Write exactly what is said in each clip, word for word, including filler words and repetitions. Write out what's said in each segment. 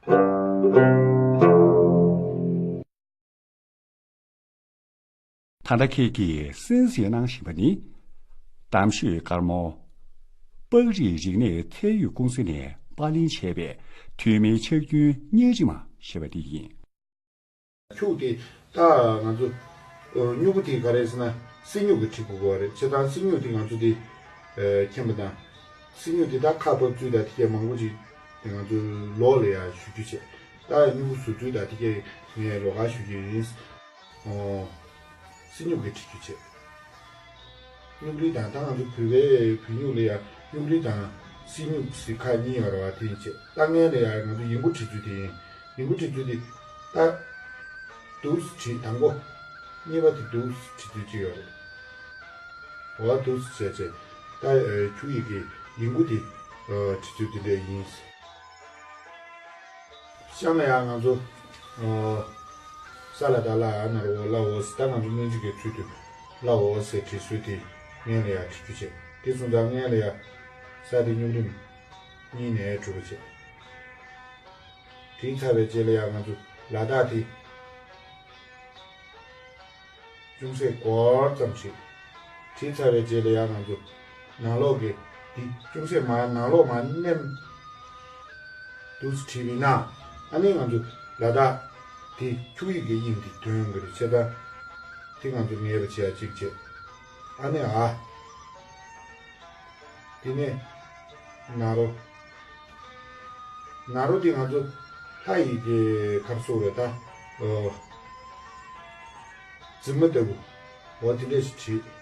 ད་ལྟ་ཁྱེད་ཀྱིས་གསན་གཟིགས་གནང་བཞིན་པ་ནི། གཏམ་ཤོད་དཀར་མོ། པགས་རིགས་རིག་གནས་ཚད་ཡོད་ཀུང་སི་ནས་པར་ལེན་བྱས་པའི་ཐོན་མིའི་ཕྱག་རྒྱུན་གཉན་རིམ་ཞེས་པ་དེ་ཡིན། ཁྱུག་དེ་ད་ང་ཚོ་ཨ་སྨྱུ་གུ་དེ་ག་རེ་ཟེར་ན་སྲིན་སྨྱུག་གི་བྲིས་དགོས་པ་རེད། བྱས་ཙང་སྲིན་སྨྱུག་དེ་ང་ཚོ་དེ་ཨ་མཁྱེན་པ་དང་། སྲིན་སྨྱུག་དེ་ད་ཁ་ཕབ་ཚུལ་དང་དེ་གས་མང་པོ་ཅིག་དེ་ང་ཚོའི་ལོགས་ལ་ཡང་ཞུ་རྒྱུ་བྱས། ད་སྨྱུ་གུ་བཟོ་ཚུལ་དང་དེ་གས་ངས་ལོགས་ཀ་ཞུ་རྒྱུ་ཡིན། ཨོ། སྲིན་སྨྱུག་གི་བྲིས་རྒྱུ་བྱས། སྨྱུག་རིས་དང་ད་ང་ཚོ་བོད་པའི་བོད་སྨྱུག་ལ་ཡང་སྨྱུག་རིས་དང་སྲིན་སྨྱུག་ཟེར་ཁག་གཉིས་ཡོད་རེད་བ། དེ་ཡིན་བྱས། ད་སྔོན་ལ་ཡང་ང་ཚོ་ཡིན་གོ་བྲིས་ཚུལ་དེ་ཡིན། ཡིན་གོ་བྲིས་ཚུལ་དེ་ད་འདུག་སེ་བྲིས། དང་པོ། གཉིས་པ་དེ་འདུག་སེ་བྲིས་ཚུལ་གཅིག་ཡོད་རེད། འོ་འདུག་སེ་བྱས་བྱས། ད་ཨ་ཁྱུག་ཡིག་གི་ཡིན་གོ་དེ་ཨ་བྲིས་ཚུལ་དེ་འདྲ་ཡིན། གཤམ་ལ་ཡང་ང་ཚོ་ཨ་ས་ལ་བཏགས་སླ་འ་ན་རོ་འོ་སླ་འོ་ཟེར། ད་ང་ཚོ་སྔོན་འཇུག་གི་ཚུལ་དུ་སླ་འོ་ཟེར་བྲིས་སྲོལ་དེ་སྔོན་ལ་ཡང་བྲིས་རྒྱུ་བྱས། དེ་སོང་ཙང་སྔོན་ལ་ཡང་ས་དེ་སྨྱུག་རིམ་གཉིས་ནས་གྲུབ་པ་བྱས། བྲིས་ཚར་བའི་རྗེས་ལ་ཡང་ང་ཚོ་ལ་དྭགས་དེ་ཅུང་ཟད་སྒོར་ཙམ་བྲིས། བྲིས་ཚར་བའི་རྗེས་ལ་ཡང་ང་ཚོ་ནང་ལོགས་ཀྱི་འདི་ཅུང་ཟད་མར་ནང་ལོགས་མར་མནན། འདུག་སེ་བྲིས་པ་ཡིན་ན། ཨ་ནི་ང་ཚོ་ལ་དྭགས་དེ་ཁྱུག་ཡིག་གི་དབྱིངས་དེ་ཐོན་གྱི་རེད། བྱས་ཙང་དེ་ང་ཚོ་ངེས་པ་བྱེད་ཡ་གཅིག་བྱས། ཨ་ནི་འ། དེ་ནས་ན་རོ། ན་རོ་དེ་ང་ཚོ་ལྷ་ཡི་གི་ཁ་སོ་རེད་ད། ཨོ། རྫི་མ་ལྟ་བུ། འོ་དེ་འདྲས་ཞིག་བྲིས།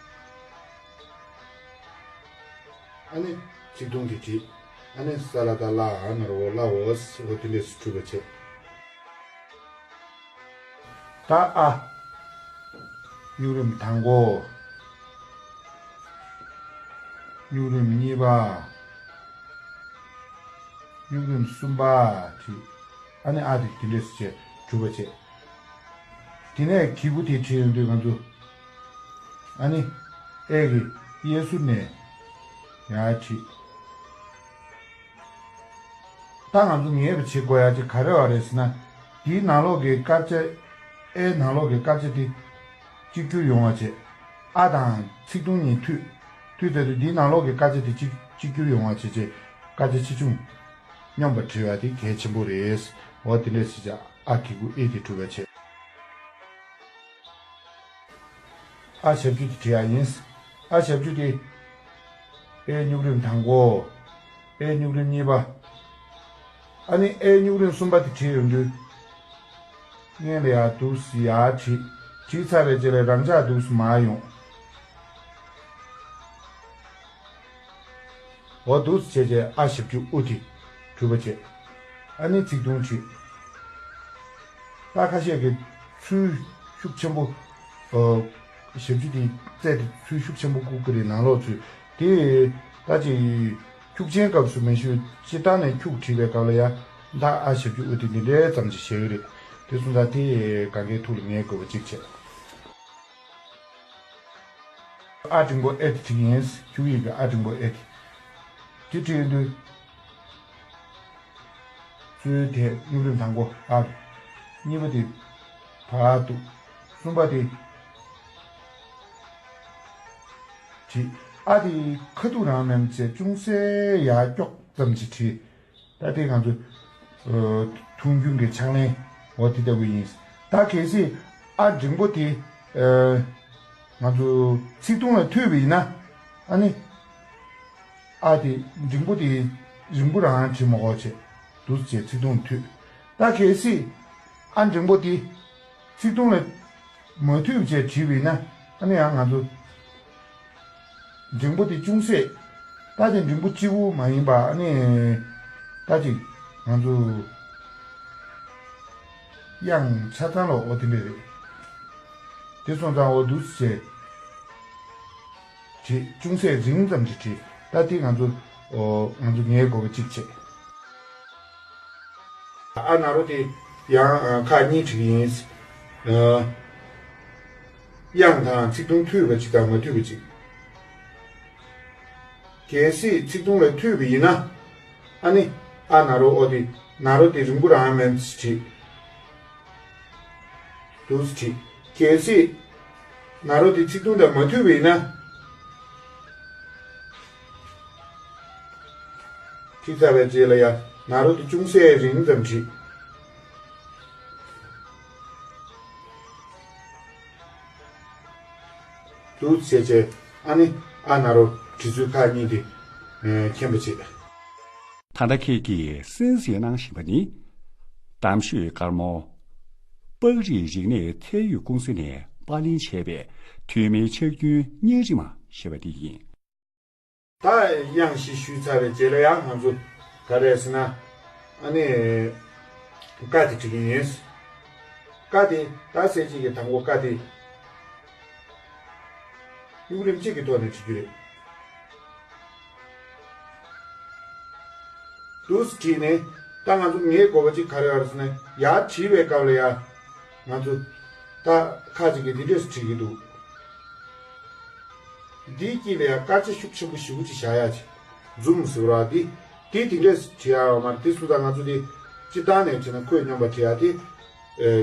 ཨ་ནི་ཚིག་ཐུང་དེ་བྲིས། ཨ་ནི་ས་ལ་བཏགས་སླ་འ་ན་རོ་འོ་སླ་འོ་ཟེར། འོ་དེ་འདྲས་ཞིག་གྲུབ་པ་བྱས། ད་ཨ། སྨྱུག་རིམ་དང་པོ། སྨྱུག་རིམ་གཉིས་པ། སྨྱུག་རིམ་གསུམ་པ་བྲིས། ཨ་ནི་ཨ་དེ་དེ་འདྲས་སུ་བྱས་གྲུབ་པ་བྱས། དེ་ནས་གི་གུ་དེ་བྲིས་ཡོང་དུས་ང་ཚོ། ཨ་ནི་ཨེ་གི་གཡས་ཟུར་ནས་ཡར་བྲིས། ད་ང་ཚོ་ངེས་པ་བྱེད་དགོས་ཡ་ཅིག་ག་རེ་བ་རེད་ཟེར་ན། དེའི་ནང་ལོགས་ཀྱི་སྐར་ཆ། ཨེ་ནང་ལོགས་ཀྱི་སྐར་ཆ་དེ་གཅིག་གྱུར་ཡོང་བ་བྱེད། ཨ་དང་ཚིག་ཐུང་གཉིས་མཐུད། མཐུད་ཚར་དུས་དེའི་ནང་ལོགས་ཀྱི་སྐར་ཆ་དེ་གཅིག་གཅིག་གྱུར་ཡོང་བ་བྱེད་ཅེས། སྐར་ཆ་ཆེ་ཆུང་སྙོམས་པར་བྲི་བ་དེ་གལ་ཆེན་པོ་རེད། འོ་དེ་འདྲས་ཟེར་བྱས་ཨ་གི་གུ་ཨེ་དེ་གྲུབ་པ་བྱེད། ཨ་ཞབས་ཀྱུ་དེ་བྲི་ཡ་ཡིན། ཨ་ཞབས་ཀྱུ་དེ། ཨེ་སྨྱུག་རིམ་དང་པོ། ཨེ་སྨྱུག་རིམ་གཉིས་པ། ཨ་ནི་ཨེ་སྨྱུག་རིམ་གསུམ་པ་དེ་བྲིས་ཡོང་དུས། སྔོན་ལ་ཡར་འདུག་སེ་ཡར་བྲིས། བྲིས་ཚར་བའི་རྗེས་ལ་རང་འཇགས་འདུག་སེ་མར་ཡོང་། འོ་འདུག་སེ་བྱས་བྱས་ཨ་ཞབས་ཀྱུ་ཨུ་དེ་གྲུབ་པ་བྱས། ཨ་ནི་ཚིག་ཐུང་བྲིས། ད་ཁ་ཤས་ཀྱིས་ཚུལ་ཤུགས་ཆེན་པོ། ཨོ། ཞབས་ཀྱུ་དེ་རྩལ་དེ་ཚུལ་ཤུགས་ཆེན་པོ་བཀུག་གི་རེད། ནང་ལོགས་ཚུལ་དེ། ད་ཅིག་ཁྱུག་ཆེན་སྐབས་སུ་མེད་ཞུ། སྤྱིར་བཏང་ནས་ཁྱུག་བྲིས་པའི་སྐབས་ལ་ཡ། ད་ཨ་ཞབས་ཀྱུ་ཨུ་དེ་འདི་འདྲའི་ཙམ་ཞིག་བཞག་གི་རེད། དེ་སོང་ཙང་དེ་གང་གའི་ཐུགས་ལ་ངེས་དགོས་པ་གཅིག་བྱས། ཨ་འགྲེང་པོ་ཨེ་དེ་བྲིས་ཡིན། ཁྱུག་ཡིག་གི་ཨ་འགྲེང་པོ་ཨེ་དེ། དེ་བྲིས་ཡོང་དུས། གཙོ་བོའི་ཐད་སྨྱུག་རིམ་དང་པོ་ཨ། གཉིས་པ་དེ་བར་དུ། གསུམ་པ་དེ་བྲིས། ཨ་དེ་ཁ་ཐུག་རང་མེད་བྱས་ཅུང་ཟད་ཡར་ཀྱོག་ཙམ་ཅིག་བྲིས། ད་དེ་ང་ཚོ་ཨ་ཐུང་རྒྱུན་གྱི་ཕྱག་ལེན་འོ་དེ་ལྟ་བུ་ཡིན། ད་གལ་སྲིད་ཨ་འགྲེང་པོ་དེ་ཨ་ང་ཚོ་ཚིག་ཐུང་ལ་མཐུད་པ་ཡིན་ན། ཨ་ནི། ཨ་དེ་འགྲེང་པོ་དེ་རིང་པོ་རང་བྲིས་མ་དགོས་བྱས། འདུག་སེ་བྱས་ཚིག་ཐུང་མཐུད། ད་གལ་སྲིད་ཨ་འགྲེང་པོ་དེ་ཚིག་ཐུང་ལ་མ་མཐུད་བྱས་བྲིས་པ་ཡིན་ན། ཨ་ནི་ཡང་ང་ཚོ་འགྲེང་པོ་དེ་ཅུང་ཟད། ད་དེ་འགྲེང་པོ་གཅིག་པུ་མ་ཡིན་པ། ཨ་ནི་ད་ཅིག་ང་ཚོ་དབྱངས་ཆ་ཚང་ལ་འོ་དེ་འདྲ་རེད། དེ་སོང་ཙང་འོ་འདུག་སེ་བྱས། བྲིས། ཅུང་ཟད་རིང་ཙམ་ཞིག་བྲིས། ད་དེ་ང་ཚོ། ཨོ། ང་ཚོ་ངའི་དགོས་པ་གཅིག་བྱས། ཨ་ན་རོ་དེ་ཡང་ཁག་གཉིས་བྲིས་ཀྱི་ཡིན། ཨ། དབྱངས་དང་ཚིག་ཐུང་མཐུད་པ་གཅིག་དང་མ་མཐུད་པ་གཅིག་གལ་སྲིད་ཚིག་ཐུང་ལ་མཐུད་པ་ཡིན་ན། ཨ་ནི། ཨ་ན་རོ་ཨོ་དེ། ན་རོ་དེ་རིང་པོ་རང་མིན་བྲིས། འདུག་སེ་བྲིས། གལ་སྲིད་ན་རོ་དེ་ཚིག་ཐུང་དང་མ་མཐུན་པ་ཡིན་ན། བྲིས་ཚར་བའི་རྗེས་ལ་ཡང་ན་རོ་དེ་ཅུང་ཟད་རིང་ཙམ་བྲིས། འདུག་བྱས་བྱས། ཨ་ནི་ཨ་ན་རོ་བྲིས་ཚུལ་ཁག་གཉིས་དེ་མཁྱེན་པ་བྱེད། ད་ལྟ་ཁྱེད་ཀྱིས་གསན་གཟིགས་གནང་བཞིན་པ་ནི། གཏམ་ཤོད་དཀར་མོ། པགས་རིགས་རིག་གནས་ཐད་གཡོག་ཀུང་སི་ནས་པར་ལེན་བྱས་པའི་དུས་མིན་ཕྱག་རྒྱུན་བརྙན་རིས་མ་ཞེས་པ་དེ་ཡིན། ད་དབྱངས་བཞི་ཞུས་ཚར་བའི་རྗེས་ལ་ཡང་ང་ཚོ་ག་རེ་ཟེར་ན། ཨ་ནི་ཀ་དེ་བྲིས་ཀྱི་ཡིན། ཀ་དེ་ད་གསལ་བྱེད་ཀྱི་དང་པོ་ཀ་དེ་སྨྱུག་རིམ་གཅིག་གི་ཐོག་ནས་བྲིས་རྒྱུ་རེད། འདུག་སེ་བྲིས་ནས། ད་ང་ཚོ་ངས་དགོས་པ་གཅིག་ག་རེ་ཡོད་རེད་ཟེར་ན། ཡར་བྲིས་པའི་སྐབས་ལ་ཡ། ང་ཚོ་ད་ཁ་ཅིག་གིས་འདི་འདྲས་སེ་བྲིས་ཀྱི་འདུག་འདིའི་དཀྱིལ་ལ་ཡ་དཀར་ཆ་ཤུགས་ཆེན་པོ་ཞེ་པོ་ཅིག་བཞག་ཡ་ཅིག་འཛུམ་ཟེར་བ་འདི། འདི་འདི་འདྲས་སེ་བྲིས་ཡ་ཡོད་མ་རེད། དེ་སོང་ཙང་ང་ཚོ་འདི་སྤྱིར་བཏང་ནས་བྱས་ན་ཁོད་སྙོམས་པ་བྲིས་ཡ་དེ་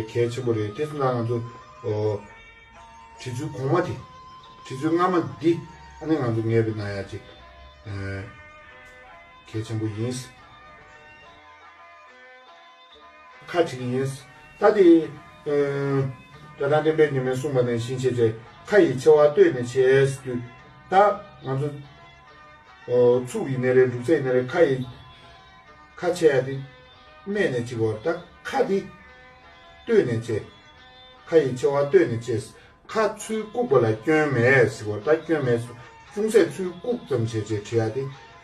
གལ་ཆེན་པོ་རེད། དེ་སོང་ཙང་ང་ཚོ་ཨོ། བྲིས་ཚུལ་གོང་མ་དེ། བྲིས་ཚུལ་སྔ་མ་འདི། ཨ་ནི་ང་ཚོ་ངེས་པའི་ན་ཡ་ཅིག་གལ་ཆེན་པོ་ཡིན། ཁ་བྲིས་ཀྱི་ཡིན། ད་དེ། ཨ། རྒྱལ་ཐང་བསྟན་འཕེལ་ཉི་མས་གསུངས་པ་ནང་བཞིན་བྱས་བྱས་ཁ་ཡི་ཆེ་བ་བསྟོད་ནས་བྱས་དུས། ད་ང་ཚོ་ཚུགས་ཡིན་ནའི་རེད། འབྲུ་ཚད་ཡིན་ནའི་རེད། ཁ་ཡི། ཁ་ཆེ་ཡ་དེ་སྨད་ནས་བྱེད་དགོས། ད་ཁ་དེ་བསྟོད་ནས་བྱས། ཁ་ཡི་ཆེ་བ་བསྟོད་ནས་བྱས། ཁ་ཚུར་བཀུག་པ་ལ་སྐྱོན་མེད་ཟེར་བ། ད་སྐྱོན་མེད། ཅུང་ཟད་ཚུར་བཀུག་ཙམ་བྱས་བྱས་བྲིས་ཡ་དེ།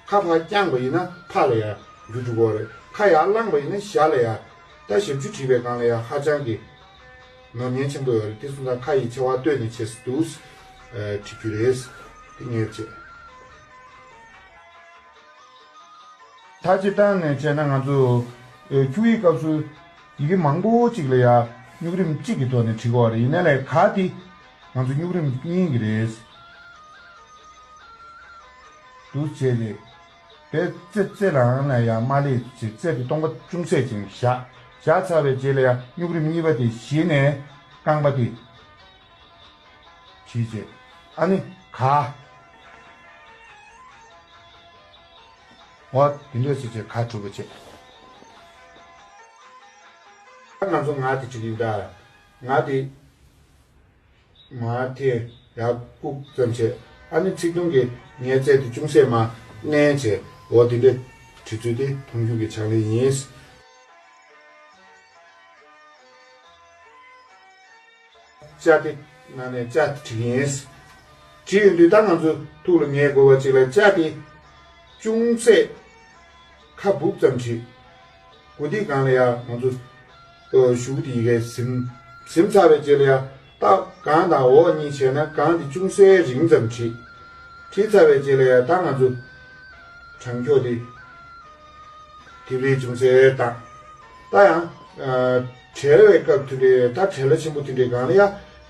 ཁ་ཕར་བརྐྱངས་པ་ཡིན་ན་ཕ་ལ་ཡ་འགྱུར་འགྲོ་གི་རེད། ཁ་ཡར་བླངས་པ་ཡིན་ན་ཞ་ལ་ཡ། ད་ཞབས་ཀྱུ་བྲིས་པའི་སྒང་ལ་ཡ་ཧ་ཅང་གི་ནོར་ཉེན་ཆེན་པོ་ཡོད་རེད། དེ་སོང་ཙང་ཁ་ཡི་ཆེ་བ་བསྟོད་ནས་བྱས་སུ་འདུག་བྲིས་རྒྱུ་རེད། དེ་ངས་བྱས། ད་སྤྱིར་བཏང་ནས་བྱས་ན་ང་ཚོ་ཨེ། འཁྱུག་ཡིག་སྐབས་སུ་ཡི་གེ་མང་པོ་གཅིག་ལ་ཡ་སྨྱུག་རིམ་གཅིག་གི་ཐོག་ནས་བྲིས་ཀྱི་ཡོད་རེད། ཡིན་ན་ལས་ག་དེ་ང་ཚོ་སྨྱུག་རིམ་གཉིས་ཀྱི་རེད། འདུག་བྱས་ཏེ། དཔེ་རྩེ་རྩེ་རང་ལ་ཡ་མ་སླེབས་བྱས་རྩེ་དེ་སྟོང་པ་ཅུང་ཟད་ཅིག་བཞག་བཞག་ཚར་བའི་རྗེས་ལ་ཡ་སྨྱུག་རིམ་གཉིས་པ་དེ་གཞི་ནས་རྐང་པ་དེ། བྲིས་བྱས། ཨ་ནི་ག་འོ་དེ་འདྲས་བྱས་བྱས་ག་གྲུབ་པ་བྱས། ད་ང་ཚོ་ང་དེ་བྲིས་ཀྱི་ཡིན་ད། ང་དེ་མར་དེ་ཡར་བཀུག་ཙམ་བྱས། ཨ་ནི་ཚིག་ཐུང་གི་ངའི་རྩལ་དེ་ཅུང་ཟད་མར་མནན་བྱས། འོ་དེ་འདྲས་བྲིས་ཚུལ་དེ་མཐོང་ཆུང་གི་ཕྱག་ལེན་ཡིན། ཅ་དེ་ནང་ནས་ཅ་དེ་བྲིས་ཡིན། བྲིས་ཡོང་དུས་ད་ང་ཚོ་ཐུགས་ལ་ངེས་དགོས་པ་ཅིག་ལ་ཅ་དེ་ཅུང་ཟད་ཁ་སྦུབ་ཙམ་བྲིས། མགོ་ཐིག་སྒང་ལ་ཡ་ང་ཚོ་ཨོ་གཞུག་དེ་ཡི་གེ་ཟིམ་ཟིམ་ཚར་བའི་རྗེས་ལ་ཡ། ད་གང་དང་འོག་གཉིས་བྱས་ན་གང་དེ་ཅུང་ཟད་རིང་ཙམ་བྲིས། བྲིས་ཚར་བའི་རྗེས་ལ་ཡ་ད་ང་ཚོ་དྲང་འཁྱོག་དེ། ཐིག་ལེ་ཅུང་ཟད་བཏང་། ད་ཡང་། ཨ། བྲེལ་བའི་སྐབས་དེ་འདྲའི་ད་བྲེལ་བ་ཆེན་པོ་དེ་འདྲའི་སྒང་ལ་ཡ།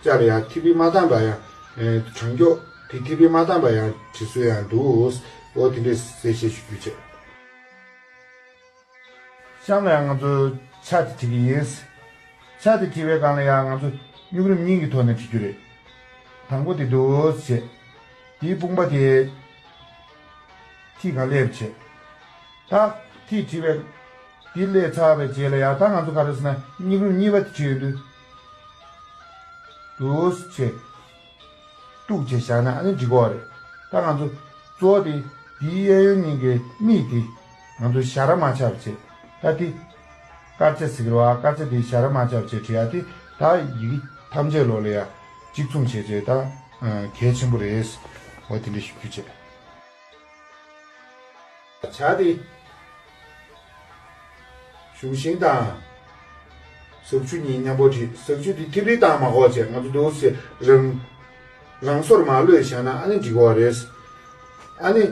ཅ་ལ་ཡ་ཐིག་ལེ་མ་བཏང་བ་ཡང་། ཨ། དྲང་འཁྱོག་དེ་ཐིག་ལེ་མ་བཏང་བ་ཡང་བྲིས་སྲོལ་ཡང་འདུག་འོ་དེ་འདྲའི་གསལ་བཤད་ཞུ་རྒྱུ་བྱས། གཤམ་ལ་ཡང་ང་ཚོ་ཆ་དེ་བྲིས་ཀྱི་ཡིན། ཆ་དེ་བྲིས་པའི་སྒང་ལ་ཡང་ང་ཚོ་སྨྱུག་རིམ་གཉིས་ཀྱི་ཐོག་ནས་བྲིས་རྒྱུ་རེད། དང་པོ་དེ་འདུག་སེ་བྱས། དེའི་དཔུང་པ་དེ་ཐིག་སྒང་སླེབས་བྱས། ད་ཐིག་བྲིས་པའི་དེ་སླེབས་ཚར་བའི་རྗེས་ལ་ཡང་ད་ང་ཚོ་ག་རེ་ཟེར་ན་སྨྱུག་རིམ་གཉིས་པ་དེ་བྲིས་ཡོང་དུས། འདུག་སེ་བྱས། གཏུགས་བྱས་བཞག་ན་ཨ་ནི་འགྲིག་གི་རེད། ད་ང་ཚོ་གཙོ་བོ་དེ་དེའི་གཡས་གཡོན་གཉིས་ཀའི་མིག་དེ་ང་ཚོ་ཞ་ར་མ་ཆགས་པ་བྱས། ད་དེ་དཀར་ཆ་ཟེར་གི་རེད་བ། དཀར་ཆ་དེ་ཞ་ར་མ་ཆགས་པ་བྱས་བྲིས་ཡ་དེ་ད་ཡི་གེ་ཐམས་ཅད་ལོག་ལ་ཡ་གཅིག་མཚུངས་བྱས་བྱས་ད་གལ་ཆེན་པོ་རེད། འོ་དེ་འདྲ་ཞུ་རྒྱུ་བྱས། བྱ་དེ། གཞུང་ཤིང་དང་། ཟག་ཆུ་གཉིས་མཉམ་པོ་བྲིས། ཟག་ཆུ་དེ་ཐིག་ལེ་བཏང་མ་དགོས་བྱས་ང་ཚོ་འདུག་སེ་རང་། རང་སོར་མ་གློད་བཞག་ན་ཨ་ནི་འགྲིག་གི་རེད། ཨ་ནི།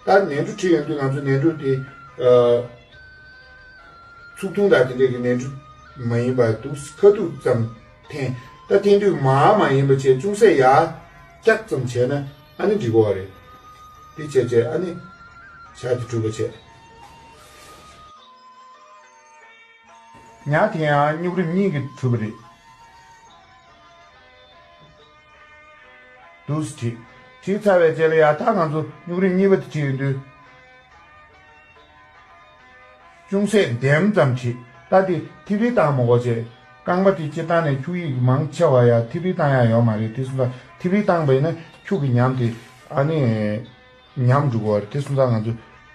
ད་ནས་འབྲུ་བྲིས་ཡོང་དུས་ང་ཚོ་ནས་འབྲུ་དེ། ཨ། ཚུགས་ཐུང་དང་དེ་འདྲས་ཀྱི་ནས་འབྲུ་མ་ཡིན་པ་འདུག་སེ་ཁ་ཐུག་ཙམ་འཐེན། ད་འཐེན་དུས་མར་མ་ཡིན་པ་བྱས་ཅུང་ཟད་ཡར་བཀྱག་ཙམ་བྱས་ན་ཨ་ནི་འགྲིག་གི་རེད། དེ་བྱས་བྱས་ཨ་ནི། བྱ་དེ་གྲུབ་པ་བྱས། ཉ་དེ་ཡང་སྨྱུག་རིམ་གཉིས་ཀྱིས་གྲུབ་པ་རེད། འདུག་སེ་བྲིས། བྲིས་ཚར་བའི་རྗེས་ལ་ཡང་ད་ང་ཚོ་སྨྱུག་རིམ་གཉིས་པ་དེ་བྲིས་ཡོང་དུས། ཅུང་ཟད་ལྡེམ་ཙམ་བྲིས། ད་དེ་ཐིག་ལེ་བཏང་མ་དགོས་བྱས། རྐང་པ་དེ་སྤྱིར་བཏང་ནས་འཁྱུག་ཡིག་མང་ཆེ་བ་ཡང་ཐིག་ལེ་བཏང་ཡག་ཡོད་མ་རེད། དེ་སོང་ཙང་ཐིག་ལེ་བཏང་བ་ཡིན་ན་འཁྱུག་གི་ཉམས་དེ་ཨ་ནི་ཉམས་འགྲོ་གི་རེད། དེ་སོང་ཙང་ང་ཚོ་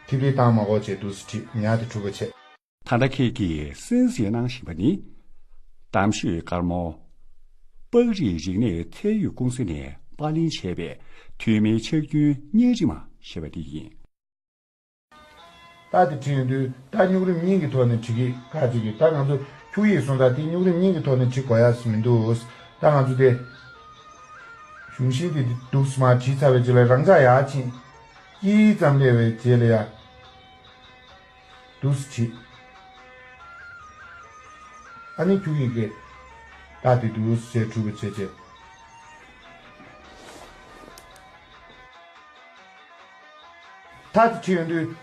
ཐིག་ལེ་བཏང་མ་དགོས་བྱས་འདུག་སེ་བྲིས། ཉ་དེ་གྲུབ་པ་བྱས། ད་ལྟ་ཁྱེད་ཀྱིས་གསན་གཟིགས་གནང་བཞིན་པ་ནི། གཏམ་ཤོད་དཀར་མོ། པགས་རིགས་རིག་གནས་ཚད་ཡོད་ཀུང་སི་ནས་པར་ལེན་བྱས་པའི་ཐོན་མིའི་ཕྱག་རྒྱུན་གཉན་རིམ་ཞེས་པ་དེ་ཡིན། ད་དེ་བྲིས་ཡོང་དུས་ད་སྨྱུག་རིམ་གཉིས་ཀྱི་ཐོག་ནས་བྲིས་ཀྱི། ཁ་ཅིག་གིས་ད་ང་ཚོ་འཁྱུག་ཡིག་སོང་ཙང་དེ་སྨྱུག་རིམ་གཉིས་ཀྱི་ཐོག་ནས་བྲིས་དགོས་ཡག་མི་འདུག་ད་ང་ཚོ་དེ་གཞུང་ཤིང་དེ་འདུག་སེ་མར་བྲིས་ཚར་བའི་རྗེས་ལ་རང་འཇགས་ཡར་ཕྱིན། དཀྱིལ་ཙམ་སླེབས་པའི་རྗེས་ལ་ཡ། འདུག་སེ་བྲིས། ཨ་ནི་འཁྱུག་ཡིག་གི་རྟགས་དེ་འདུག་སེ་བྱས་གྲུབ་པ་བྱས་བྱས། མཐའ་དེ་བྲིས་ཡོང་དུས།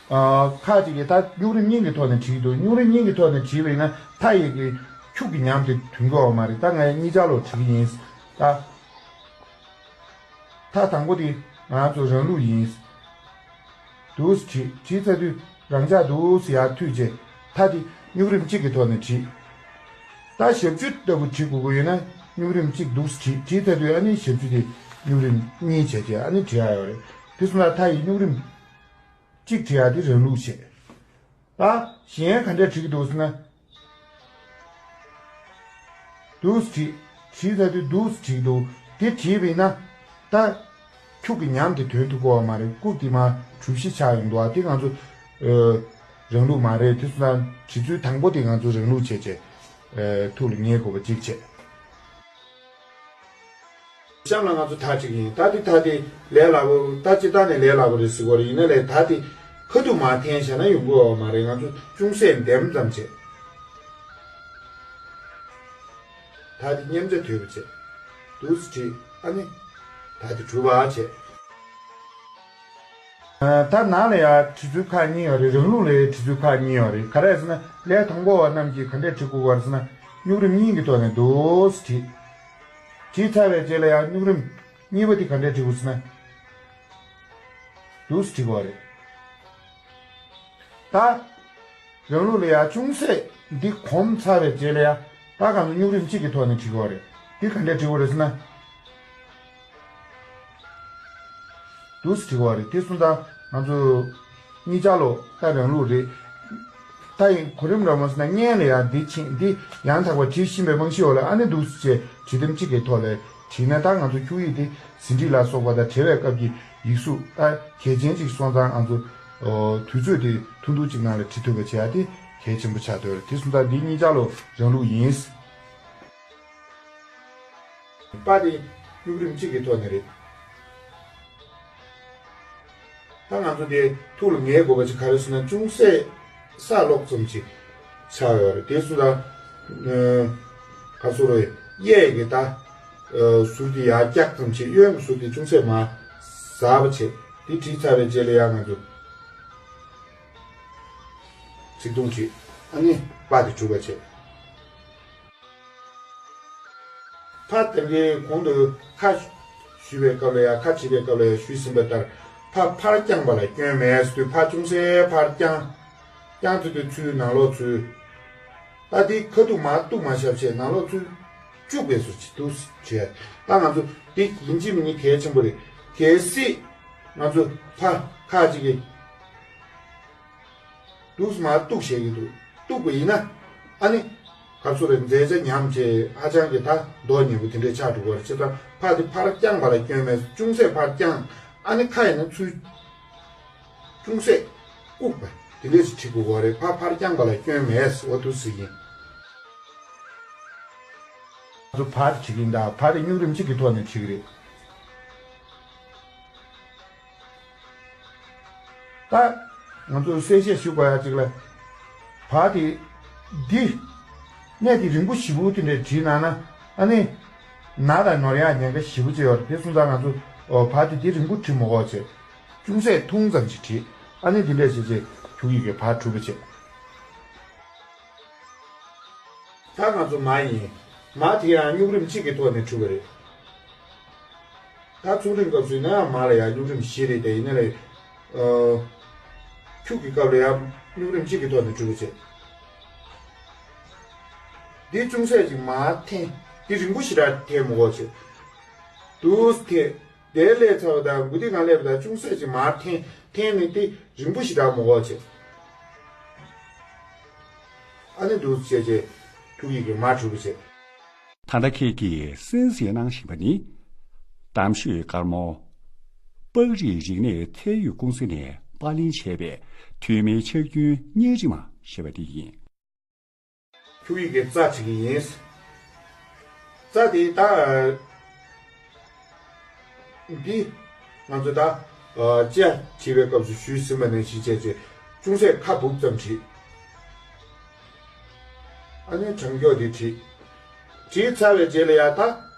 ཨ། ཁ་ཅིག་གིས་ད་སྨྱུག་རིམ་གཉིས་ཀྱི་ཐོག་ནས་བྲིས་འདུག་སྨྱུག་རིམ་གཉིས་ཀྱི་ཐོག་ནས་བྲིས་པ་ཡིན་ན་མཐའ་ཡི་གི་འཁྱུག་གི་ཉམས་དེ་ཐོན་གྱི་ཡོད་མ་རེད། ད་ངས་གཉིས་ཆ་ལོ་བྲིས་ཀྱི་ཡིན། ད། མཐའ་དང་པོ་དེ་ང་ཚོ་རང་ལུགས་ཡིན། འདུག་སེ་བྲིས། བྲིས་ཚར་དུས་རང་འཇགས་འདུག་སེ་ཡར་མཐུད་རྗེས། མཐའ་དེ་སྨྱུག་རིམ་གཅིག་གི་ཐོག་ནས་བྲིས། ད་ཞབས་ཀྱུ་ལྟ་བུ་བྲིས་དགོས་ཀྱི་ཡོད་ན་སྨྱུག་རིམ་གཅིག་འདུག་སེ་བྲིས། བྲིས་ཚར་དུས་ཨ་ནི་ཞབས་ཀྱུ་དེ་སྨྱུག་རིམ་གཉིས་བྱས་རྗེས་ཨ་ནི་བྲིས་ཡག་ཡོད་རེད། དེ་སོང་ཙང་མཐའ་ཡི་སྨྱུག་རིམ་གཅིག་བྲིས་ཡག་དེ་རང་ལུགས་བྱས། ད་གཞན་ག་འདྲས་བྲིས་ཀྱི་འདུག་ཟེར་ན། འདུག་སེ་བྲིས། བྲིས་ཚར་དུས་འདུག་སེ་བྲིས་འདུག་དེ་བྲིས་པས་ན། ད་འཁྱུག་གི་ཉམས་དེ་ཐོན་ཐུབ་ཀྱི་ཡོད་མ་རེད། རྐུབ་དེ་མར་གྲུ་བཞི་ཆགས་ཡོང་འདུག་ཨ་དེ་ང་ཚོ་ཨ་རང་ལུགས་མ་རེད། དེ་སོང་ཙང་བྲིས་ཚུལ་དང་པོ་དེ་ང་ཚོ་རང་ལུགས་བྱས་བྱས་ཨ་ཐུགས་ལ་ངེས་དགོས་པ་གཅིག་བྱས། གཤམ་ལ་ང་ཚོ་མཐའ་གཅིག་ཡིན། ད་དེ་མཐའ་དེ་ལས་སླ་པོ། ད་སྤྱིར་བཏང་ནས་ལས་སླ་པོ་རེད་ཟེར་གྱི་ཡོད་རེད། ཡིན་ན་ལས་ད་དེ་ཁ་ཐུག་མར་འཐེན་བྱས་ན་ཡོང་གི་ཡོད་མ་རེད། ང་ཚོ་ཅུང་ཟད་འདེམས་ཙམ་བྱས། མཐའ་དེ་མཉམ་བྱ་དོད་པོ་བྱས། འདུག་སེ་བྲིས། ཨ་ནི་མཐའ་དེ་གྲུབ་པ་བྱས། ད་ནང་ལ་ཡང་བྲིས་ཚུལ་ཁག་གཉིས་ཡོད་རེད། རང་ལུགས་ལ་ཡང་བྲིས་ཚུལ་ཁག་གཉིས་ཡོད་རེད། ག་རེ་ཟེར་ན་ལས་དང་པོ་བ་རྣམས་ཀྱིས་ག་འདྲས་བྲིས་དགོས་པ་རེད་ཟེར་ན། སྨྱུག་རིམ་གཉིས་ཀྱི་ཐོག་ནས་འདུག་སེ་བྲིས། བྲིས་ཚར་བའི་རྗེས་ལ་ཡང་སྨྱུག་རིམ་གཉིས་པ་དེ་ག་འདྲས་བྲིས་དགོས་ཟེར་ན། འདུག་སེ་བྲིས་དགོས་རེད། ད། རང་ལུགས་ལ་ཡང་ཅུང་ཟད་འདི་གོམས་ཚར་བའི་རྗེས་ལ་ཡང་ད་གང་ཚོ་སྨྱུག་རིམ་གཅིག་གི་ཐོག་ནས་བྲིས་དགོས་རེད། འདི་ག་འདྲས་བྲིས་དགོས་རེད་ཟེར་ན། འདུག་སེ་བྲིས་དགོས་རེད། དེ་སོང་ཙང་ང་ཚོ་གཉིས་ཆ་ལོ་ད་རང་ལུགས་རེད། ད་ཡིན་གོ་རིམ་འདྲ་མོ་ཟེར་ན་སྔོན་ལ་ཡང་འདི་ཕྱིན་འདི་ཡང་དག་པ་བྲིས་ཤེས་པའི་རྨང་གཞི་འོག་ལ་ཨ་ནི་འདུག་སེ་བྱས་བྲིས་དེབ་གཅིག་གི་ཐོག་ལ་བྲིས་ན་ད་ང་ཚོ་འཁྱུག་ཡིག་འདི་ཟིན་བྲིས་ལ་སོགས་པ་དང་བྲལ་བའི་སྐབས་ཀྱི་ཡིག་གཟུགས་ད་གལ་ཆེན་ཅིག་སོང་ཙང་ང་ཚོ་ཨོ་དུས་ཚོད་དེ་ཐུང་ཐུང་ཅིག་ནང་ལ་བྲིས་ཐུབ་པ་བྱེད་ཡ་དེ་གལ་ཆེན་པོ་ཆགས་བསྡད་ཡོད་རེད། དེ་སོང་ཙང་འདི་གཉིས་ཆ་ལོ་རང་ལུགས་ཡིན། པ་དེ་སྨྱུག་རིམ་གཅིག་གི་ཐོག་ནས་རེད། ད་ང་ཚོ་དེ་ཐུགས་ལ་ངེས་དགོས་པ་ཅིག་ག་རེ་ཟེར་ན་ཅུང་ཟད་ས་ལོག་ཙམ་ཅིག་ཆགས་ཡོད་རེད། དེ་སུ་ད་ག་སུ་རེད། གཡས་ཀྱི་ད་ཟུར་དེ་ཡར་བཀྱག་ཙམ་ཅིག་གཡོན་གྱི་ཟུར་དེ་ཅུང་ཟད་མར་ཟགས་པ་བྱས། དེ་བྲིས་ཚར་བའི་རྗེས་ལ་ཡང་ང་ཚོ་ཚིག་ཐུང་བྲིས། ཨ་ནི་པ་དེ་གྲུབ་པ་བྱས། ཕ་དེ་འདྲའི་གོང་དུ་ཁ་ཞུས་པའི་སྐབས་ལ་ཡང་ཁ་བྲིས་པའི་སྐབས་ལ་ཡང་ཞུས་ཟིན་པ་ལྟར་ཕ་ཕར་བརྐྱངས་པ་ལ་སྐྱོན་མེད་ཟེར་དུས་ཕ་ཅུང་ཟད་ཕར་བརྐྱངས། བརྐྱངས་ཚུལ་དེ་ཚུར་ནང་ལོགས་ཚུར། ད་དེ་ཁ་ཐུག་མར་གཏུག་མ་བཞག་བྱས་ནང་ལོགས་ཚུར་བཅུག་པའི་བཟོ་ཅིག་འདུག་བྱས། ད་ང་ཚོ་དེ་ཡིན་གཅིག་མིན་གཉིས་གལ་ཆེན་པོ་རེད། གལ་སྲིད་ང་ཚོ་ཕ་ཁ་ཅིག་གིས། འདུག་སེ་མར་གཏུག་བྱེད་ཀྱི་འདུག་གཏུག་པ་ཡིན་ན། ཨ་ནི། ག་ཚོད་རེད། མཛད་བྱ་ཉམས་བྱས་ཧ་ཅང་གི་ད་མདོག་ཉེས་པོ་དེ་འདྲས་ཆགས་འགྲོ་གི་རེད། བྱས་ཙང་ཕ་དེ་ཕར་བརྐྱངས་པ་ལ་སྐྱོན་མེད། ཅུང་ཟད་ཕར་བརྐྱངས། ཨ་ནི་ཁ་ཡིན་ན་ཚུར། ཅུང་ཟད་བཀུག་པ་དེ་འདྲས་ཞིག་བྲིས་དགོས་པ་རེད། ཕ་ཕར་བརྐྱངས་པ་ལ་སྐྱོན་མེད་ཟེར་བ་འདུག་སེ་ཡིན། ང་ཚོ་ཕ་དེ་བྲིས་ཀྱི་ཡིན་ད། ཕ་དེ་སྨྱུག་རིམ་གཅིག་གི་ཐོག་ནས་བྲིས་ཀྱི་རེད། ད་ང་ཚོ་གསལ་བཤད་ཞུ་དགོས་ཡ་གཅིག་ལ། བ་དེ་འདི་གནས་དེ་རིང་པོ་ཞེ་པོ་དེ་འདྲ་བྲིས་གནང་ན་ཨ་ནི་ན་དང་ནོར་ཡག་ཉེན་ཁ་ཞེ་པོ་ཅིག་ཡོད་རེད། དེ་སོང་ཙང་ང་ཚོ་ཨོ་བ་དེ་འདི་རིང་པོ་བྲིས་མ་དགོས་བྱས་ཅུང་ཟད་ཐུང་ཙམ་ཞིག་བྲིས། ཨ་ནི་འདི་འདྲ་བྱས་བྱས་འཁྱུག་ཡིག་གི་བ་གྲུབ་པ་བྱས། ད་ང་ཚོ་མ་ཡིན། མ་དེ་ཡང་སྨྱུག་རིམ་གཅིག་གི་ཐོག་ནས་གྲུབ་པ་རེད། ད་ཚུགས་རིང་སྐབས་སུ་ཡིན་ན་ཡང་མ་ལ་ཡང་སྨྱུག་རིམ་བཞི་རེད་དེ། ཡིན་ན་ལས། ཨ། ཁྱུག་གི་སྐབས་ལ་ཡང་སྨྱུག་རིམ་གཅིག་གི་ཐོག་ནས་གྲུབ་པ་བྱེད། འདི་ཅུང་ཟད་ཅིག་མར་འཐེན། འདི་རིང་པོ་ཞེ་དྲག་འཐེན་མི་དགོས་བྱེད། འདུག་སེ་འཐེན། དེ་སླེབས་ཚར་བ་དང་མགོ་རྟིང་སྒང་སླེབས་པ་དང་ཅུང་ཟད་ཅིག་མར་འཐེན། འཐེན་ནས་དེ་རིང་པོ་ཞེ་དྲག་མི་དགོས་བྱེད། ཨ་ནི་འདུག་སེ་བྱས་བྱས་ཁྱུག་ཡིག་གི་མར་གྲུབ་པ་བྱེད། ད་ལྟ་ཁྱེད་ཀྱིས་གསན་གཟིགས་གནང་བཞིན་པ་ནི། གཏམ་ཤོད་དཀར་མོ། པགས་རིགས་རིག་གནས་ཚད་ཡོད་ཀུང་སི་ནས་པར་ལེན་བྱས་པའི་ཐོན་མིའི་ཆག་སྐྱོན་གཉན་རིམས་ཞེས་པ་དེ་ཡིན། ཁྱུག་ཡིག་གི་རྩ་བྲིས་ཀྱི་ཡིན། རྩ་དེ་ད། འདི། ང་ཚོ་ད། ཨ། ཅ་བྲིས་པའི་སྐབས་སུ་ཞུས་ཟིན་པ་ནང་བཞིན་བྱས་བྱས་ཅུང་ཟད་ཁ་སྦུབ་ཙམ་བྲིས། ཨ་ནི་དྲང་འཁྱོག་འདི་བྲིས། བྲིས་ཚར་བའི་རྗེས་ལ་ཡང་ད།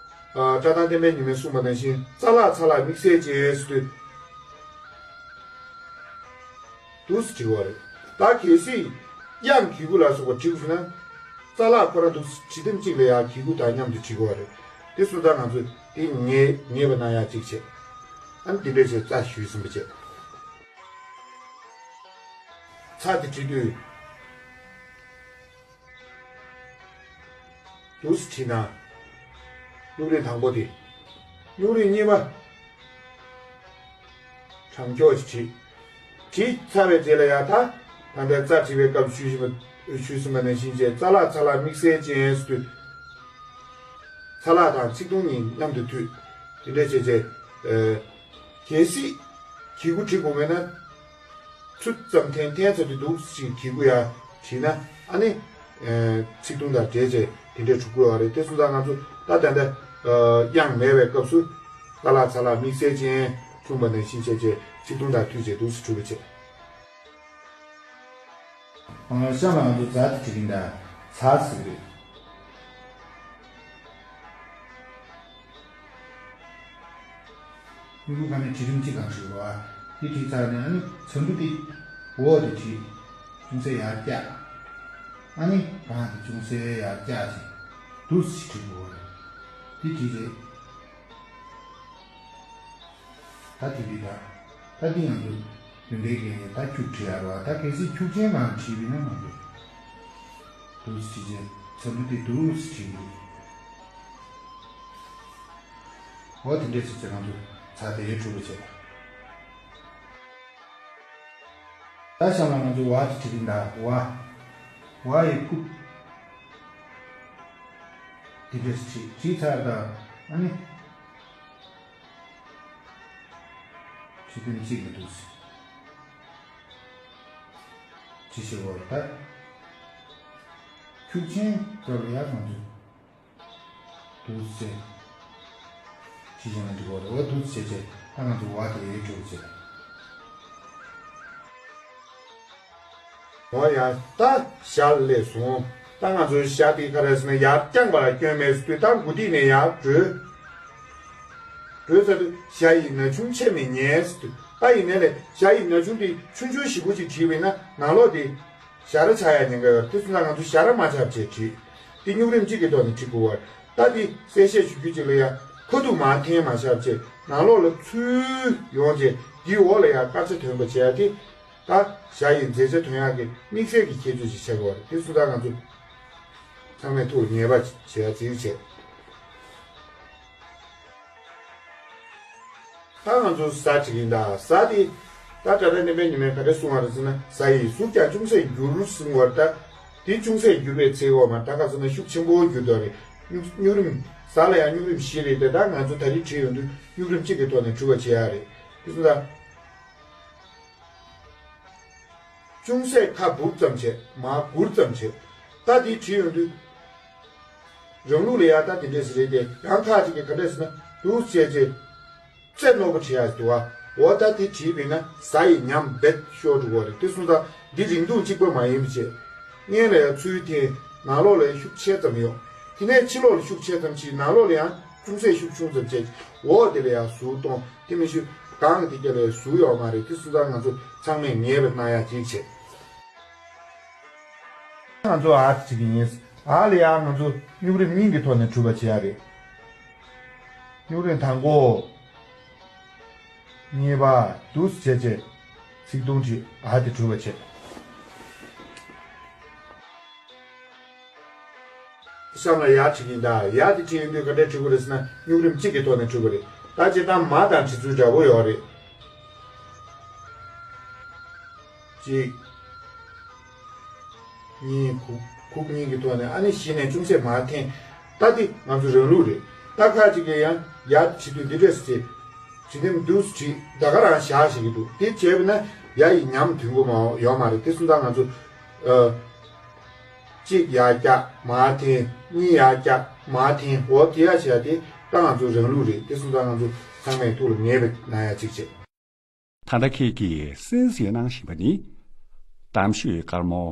ཨ། བཀྲ་མདའ་བསྟན་པའི་ཉི་མས་གསུངས་པ་ནང་བཞིན་ཙ་ལག་ཚ་ལག་དམིགས་བསལ་ཅན་ཟེར་དུས། འདུག་སེ་བྲིས་པ་རེད། ད་གལ་སྲིད་དབྱངས་གི་གུ་ལ་སོགས་པ་བྲིས་དགོས་ན། ཙ་ལག་ཁོ་རང་འདུག་སེ་བྲིས་དེམ་གཅིག་ལ་ཡང་གི་གུ་དང་མཉམ་དུ་བྲིས་དགོས་པ་རེད། དེ་སོང་ཙང་ང་ཚོས་དེ་ངེས་ངེས་པ་གནང་ཡག་གཅིག་བྱས། ཨ་ནི་དེ་འདྲ་བྱས་རྩ་ཞུས་ཟིན་པ་བྱས། ཚ་དེ་བྲིས་དུས། འདུག་སེ་བྲིས་ན། སྨྱུག་རིམ་དང་པོ་དེ། སྨྱུག་རིམ་གཉིས་པ། དྲང་འཁྱོག་ཅིག་བྲིས། བྲིས་ཚར་བའི་རྗེས་ལ་ཡང་ད། ད་ལྟའི་རྩ་བྲིས་པའི་སྐབས་ཞུས་བཞིན་པ། ཞུས་ཟིན་པ་ནང་བཞིན་བྱས་ཙ་ལག་ཚ་ལག་དམིགས་བསལ་ཅན་ཟེར་དུས། ཚ་ལག་དང་ཚིག་ཐུང་གཉིས་མཉམ་དུ་མཐུད། དེ་འདྲ་བྱས་བྱས། ཨ། གལ་སྲིད་གི་གུ་བྲིས་དགོས་མེད་ན། ཚུར་ཙམ་འཐེན། འཐེན་ཚར་དུས་འདུག་སེ་གི་གུ་ཡར་བྲིས་ན། ཨ་ནི། ཨ། ཚིག་ཐུང་དང་སྦྲེལ་བྱས་དེ་འདྲས་གྲུབ་དགོས་པ་རེད། དེ་སོང་ཙང་ང་ཚོ་ད་ད་ལྟ། ཨ། དབྱངས་མེད་པའི་སྐབས་སུ། ཙ་ལག་ཚ་ལག་དམིགས་བསལ་ཅན་གསུངས་པ་ནང་བཞིན་བྱས་བྱས་ཚིག་ཐུང་དང་མཐུད་བྱས་འདུག་སེ་གྲུབ་པ་བྱས། ཨ། གཤམ་ལ་ང་ཚོ་ཛ་དེ་བྲིས་ཀྱིན་གདའ། ཛ་ཟེར་གྱི་རེད། སྨྱུ་གུ་སྒང་ནས་བྲིས་རིམ་གཅིག་གང་ཞིག་རེད་པ། དེ་བྲིས་ཚར་ནས་ཨ་ནི་ཚ་འབྲུ་དེ་འོག་དེ་བྲིས། ཅུང་ཟད་ཡར་བཀྱག། ཨ་ནི་སྒང་དེ་ཅུང་ཟད་ཡར་བཀྱག་ཅིག། འདུག་སེ་བྲིས་དགོས་པ་རེད། དེ་བྲིས་རྗེས། ད་དེ་བྲིས་ད། ད་དེ་ང་ཚོ་བདུན་པའི་གི་ད་ཁྱུག་བྲིས་ཡག་རེད་པ། ད་གལ་སྲིད་ཁྱུག་ཆེན་གང་བྲིས་པ་ཡིན་ན་ང་ཚོ། འདུག་སེ་བྲིས་རྗེས་ཚ་འབྲུ་དེ་འདུག་སེ་བྲིས་དགོས། འོ་དེ་འདྲས་བྱས་ཚེ་ང་ཚོ་ཚ་དེ་གྲུབ་པ་བྱས། ད་གཤམ་ལ་ང་ཚོ་ཝ་དེ་བྲིས་ཀྱིན་གདའ། ཝ། ཝ་ཡི་ཕུ། དེ་འདྲས་བྲིས། བྲིས་ཚར་ད། ཨ་ནི། བྲིས་དོན་གཅིག་མི་འདུག་སེ། བྲིས་ཤེས་པ་ད། ཁྱུག་ཆེན་སྐབས་ལ་ཡར་ང་ཚོ། འདུག་སེ། ཅི་བྱས་ན་འགྲིག་གི་རེད། འོ་འདུག་སེ་བྱས་བྱས་ད་ང་ཚོ་ཝ་དེ་གྲུབ་བྱས། འོ་ཡ་ད་ཞ་སླེབས་སོང་། ད་ང་ཚོའི་ཞ་དེ་ག་རེ་ཟེར་ན་ཡར་བརྐྱངས་པ་ལ་སྐྱོན་མེད་ཟེར་དུས། ད་མགོ་ཐིག་ནས་ཡར་བྲོས། བྲོས་ཚར་དུས་ཞ་ཡི་ན་ཆུང་ཆད་མི་ཉན་ཟེར་དུས། ད་ཡིན་ནའི་ལས་ཞ་ཡི་ན་ཆུང་དེ་ཆུང་ཆུང་ཞེ་པོ་ཅིག་བྲིས་པ་ཡིན་ན་ནང་ལོགས་དེ། ཞ་ར་ཆགས་ཡ་ཉེན་ཁ་ཡོད་རེད། དེ་སོང་ཙང་ང་ཚོ་ཞ་ར་མ་ཆགས་བྱས་བྲིས། དེ་སྨྱུག་རིམ་གཅིག་གི་ཐོག་ནས་བྲིས་དགོས་པ་རེད། ད་དེ་གསལ་བཤད་ཞུ་རྒྱུ་གཅིག་ལ་ཡ། ཁ་ཐུག་མར་འཐེན་མ་བཞག་བྱས་ནང་ལོགས་ལ་ཚུར་ཡོང་བྱས་དེའི་འོག་ལ་ཡ་དཀར་ཆ་ཐོན་པ་བྱས་ཡ་དེ། ད་ཞ་ཡི་མཛེས་ཆ་ཐོན་ཡག་གི་དམིགས་བསལ་གྱི་ཁྱད་ཆོས་ཤིག་ཆགས་ཀྱི་ཡོད་རེད། དེ་སོང་ཙང་ང་ཚོ་ཚང་མས་ཐུགས་ལ་ངེས་པ་བྱེད་ཡ་གཟིགས་བྱས། ད་ང་ཚོ་ཟ་བྱེད་ཀྱི་ཡིན་ད། ཟ་དེ། ད་བཀྲ་མདའ་བསྟན་པའི་ཉི་མས་ག་རེ་གསུངས་པ་རེད་ཟེར་ན། ཟ་ཡི་གཟུགས་ཀྱང་ཅུང་ཟད་འགྱུར་ཟེར་བ་རེད་ད། དེ་ཅུང་ཟད་འགྱུར་བའི་ཚིག་འོག་མ་ད་ག་ཟེར་ན་ཤུགས་ཆེན་པོ་འགྱུར་འདུག་རེད། སྨྱུག་སྨྱུག་རིམ། ཟ་ལ་ཡང་སྨྱུག་རིམ་བཞི་རེད་དེ། ད་ང་ཚོ་ད་རེས་བྲིས་ཡོང་དུས་སྨྱུག་རིམ་གཅིག་གི་ཐོག་ནས་གྲུབ་པ་བྱེད་ཡག་རེད། དེ་ཚོ་ད། ཅུང་ཟད་ཁ་སྦུབ་ཙམ་བྱས། མར་སྒུར་ཙམ་བྱས། ད་དེ་བྲིས་ཡོང་དུས། རང་ལུགས་ལ་ཡ་ད་དེ་འདྲས་རེད་དེ། ཡང་ཁ་ཅིག་གིས་ག་འདྲས་ཟེར་ན་འདུག་བྱས་རྗེས། རྩེ་རྣོ་པོ་བྲིས་ཡག་འདུག་བ། འོ་ད་དེ་བྲིས་པས་ན་ཟ་ཡི་ཉམས་རྦད་ཤོར་འགྲོ་གི་རེད། དེ་སོང་ཙང་འདི་རིང་ཐུང་གཅིག་པ་མ་ཡིན་པ་བྱས། སྔོན་ལ་ཡང་ཚུར་འཐེན། ནང་ལོགས་ལ་ཡང་ཤུགས་ཆེ་ཙམ་ཡོང་། དེ་ནས་ཕྱི་ལོགས་ལ་ཤུགས་ཆེ་ཙམ་བྱས། ནང་ལོགས་ལ་ཡང་ཅུང་ཟད་ཤུགས་ཆུང་ཙམ་བྱས། འོག་དེ་ལ་ཡང་ཟུར་གཏོང་། དེ་མིན་ཞུ་གང་གི་དེ་ག་ལ་ཟུར་ཡོད་མ་རེད། དེ་སོང་ཙང་ང་ཚོ་ཚང་མས་ངེས་པར་གནང་ཡག་ཅིག་བྱས། ང་ཚོ་ཨ་ཙི་བྱེད་ཀྱི་ཡིན། ཨ་ལ་ཡང་ང་ཚོ་སྨྱུག་རིམ་གཉིས་ཀྱི་ཐོག་ནས་གྲུབ་པ་བྱེད་ཡ་རེད། སྨྱུག་རིམ་དང་པོ། གཉིས་པ། འདུག་སེ་བྱས་བྱས། ཚིག་ཐུང་བྲིས། ཨ་དེ་གྲུབ་པ་བྱེད། གཤམ་ལ་ཡ་བྲིས་ཡིན་ད། ཡ་དེ་བྲིས་ཡོང་དུས་ག་འདྲས་བྲིས་དགོས་རེད་ཟེར་ན། སྨྱུག་རིམ་གཅིག་གི་ཐོག་ནས་བྲིས་དགོས་རེད། ད་སྤྱིར་བཏང་མ་དང་བྲིས་ཚུལ་འདྲ་པོ་ཡོད་རེད། གཅིག་གཉིས། གུག་གུག་གཉིས་ཀྱི་ཐོག་ནས། ཨ་ནི་གཞི་ནས་ཅུང་ཟད་མར་འཐེན། ད་འདི་ང་ཚོ་རང་ལུགས་རེད། ད་ཁ་ཅིག་གིས་ཡང་ཡ་བྲིས་དུས་འདི་འདྲས་སེ་བྲིས། བྲིས་དེ་འདུག་སེ་བྲིས། ད་ག་རང་བཞག་བཞག་གི་འདུག་དེ་བྱས་པས་ན་ཡ་ཡི་ཉམས་དོན་གོ་མ་ཡོད་མ་རེད། དེ་སོང་ཙང་ང་ཚོ་ཨ། གཅིག་ཡར་བཀྱག་མར་འཐེན། གཉིས་ཡར་བཀྱག་མར་འཐེན། འོ་དེ་ཡ་བྱས་ཏེ་ད་ང་ཚོ་རང་ལུགས་རེད། དེ་སོང་ཙང་ང་ཚོ་ཚང་མས་ཐུགས་ལ་ངེས་པ་གནང་ཡ་གཅིག་བྱེད། ད་ལྟ་ཁྱེད་ཀྱིས་གསན་གཟིགས་གནང་བཞིན་པ་ནི། གཏམ་ཤོད་དཀར་མོ།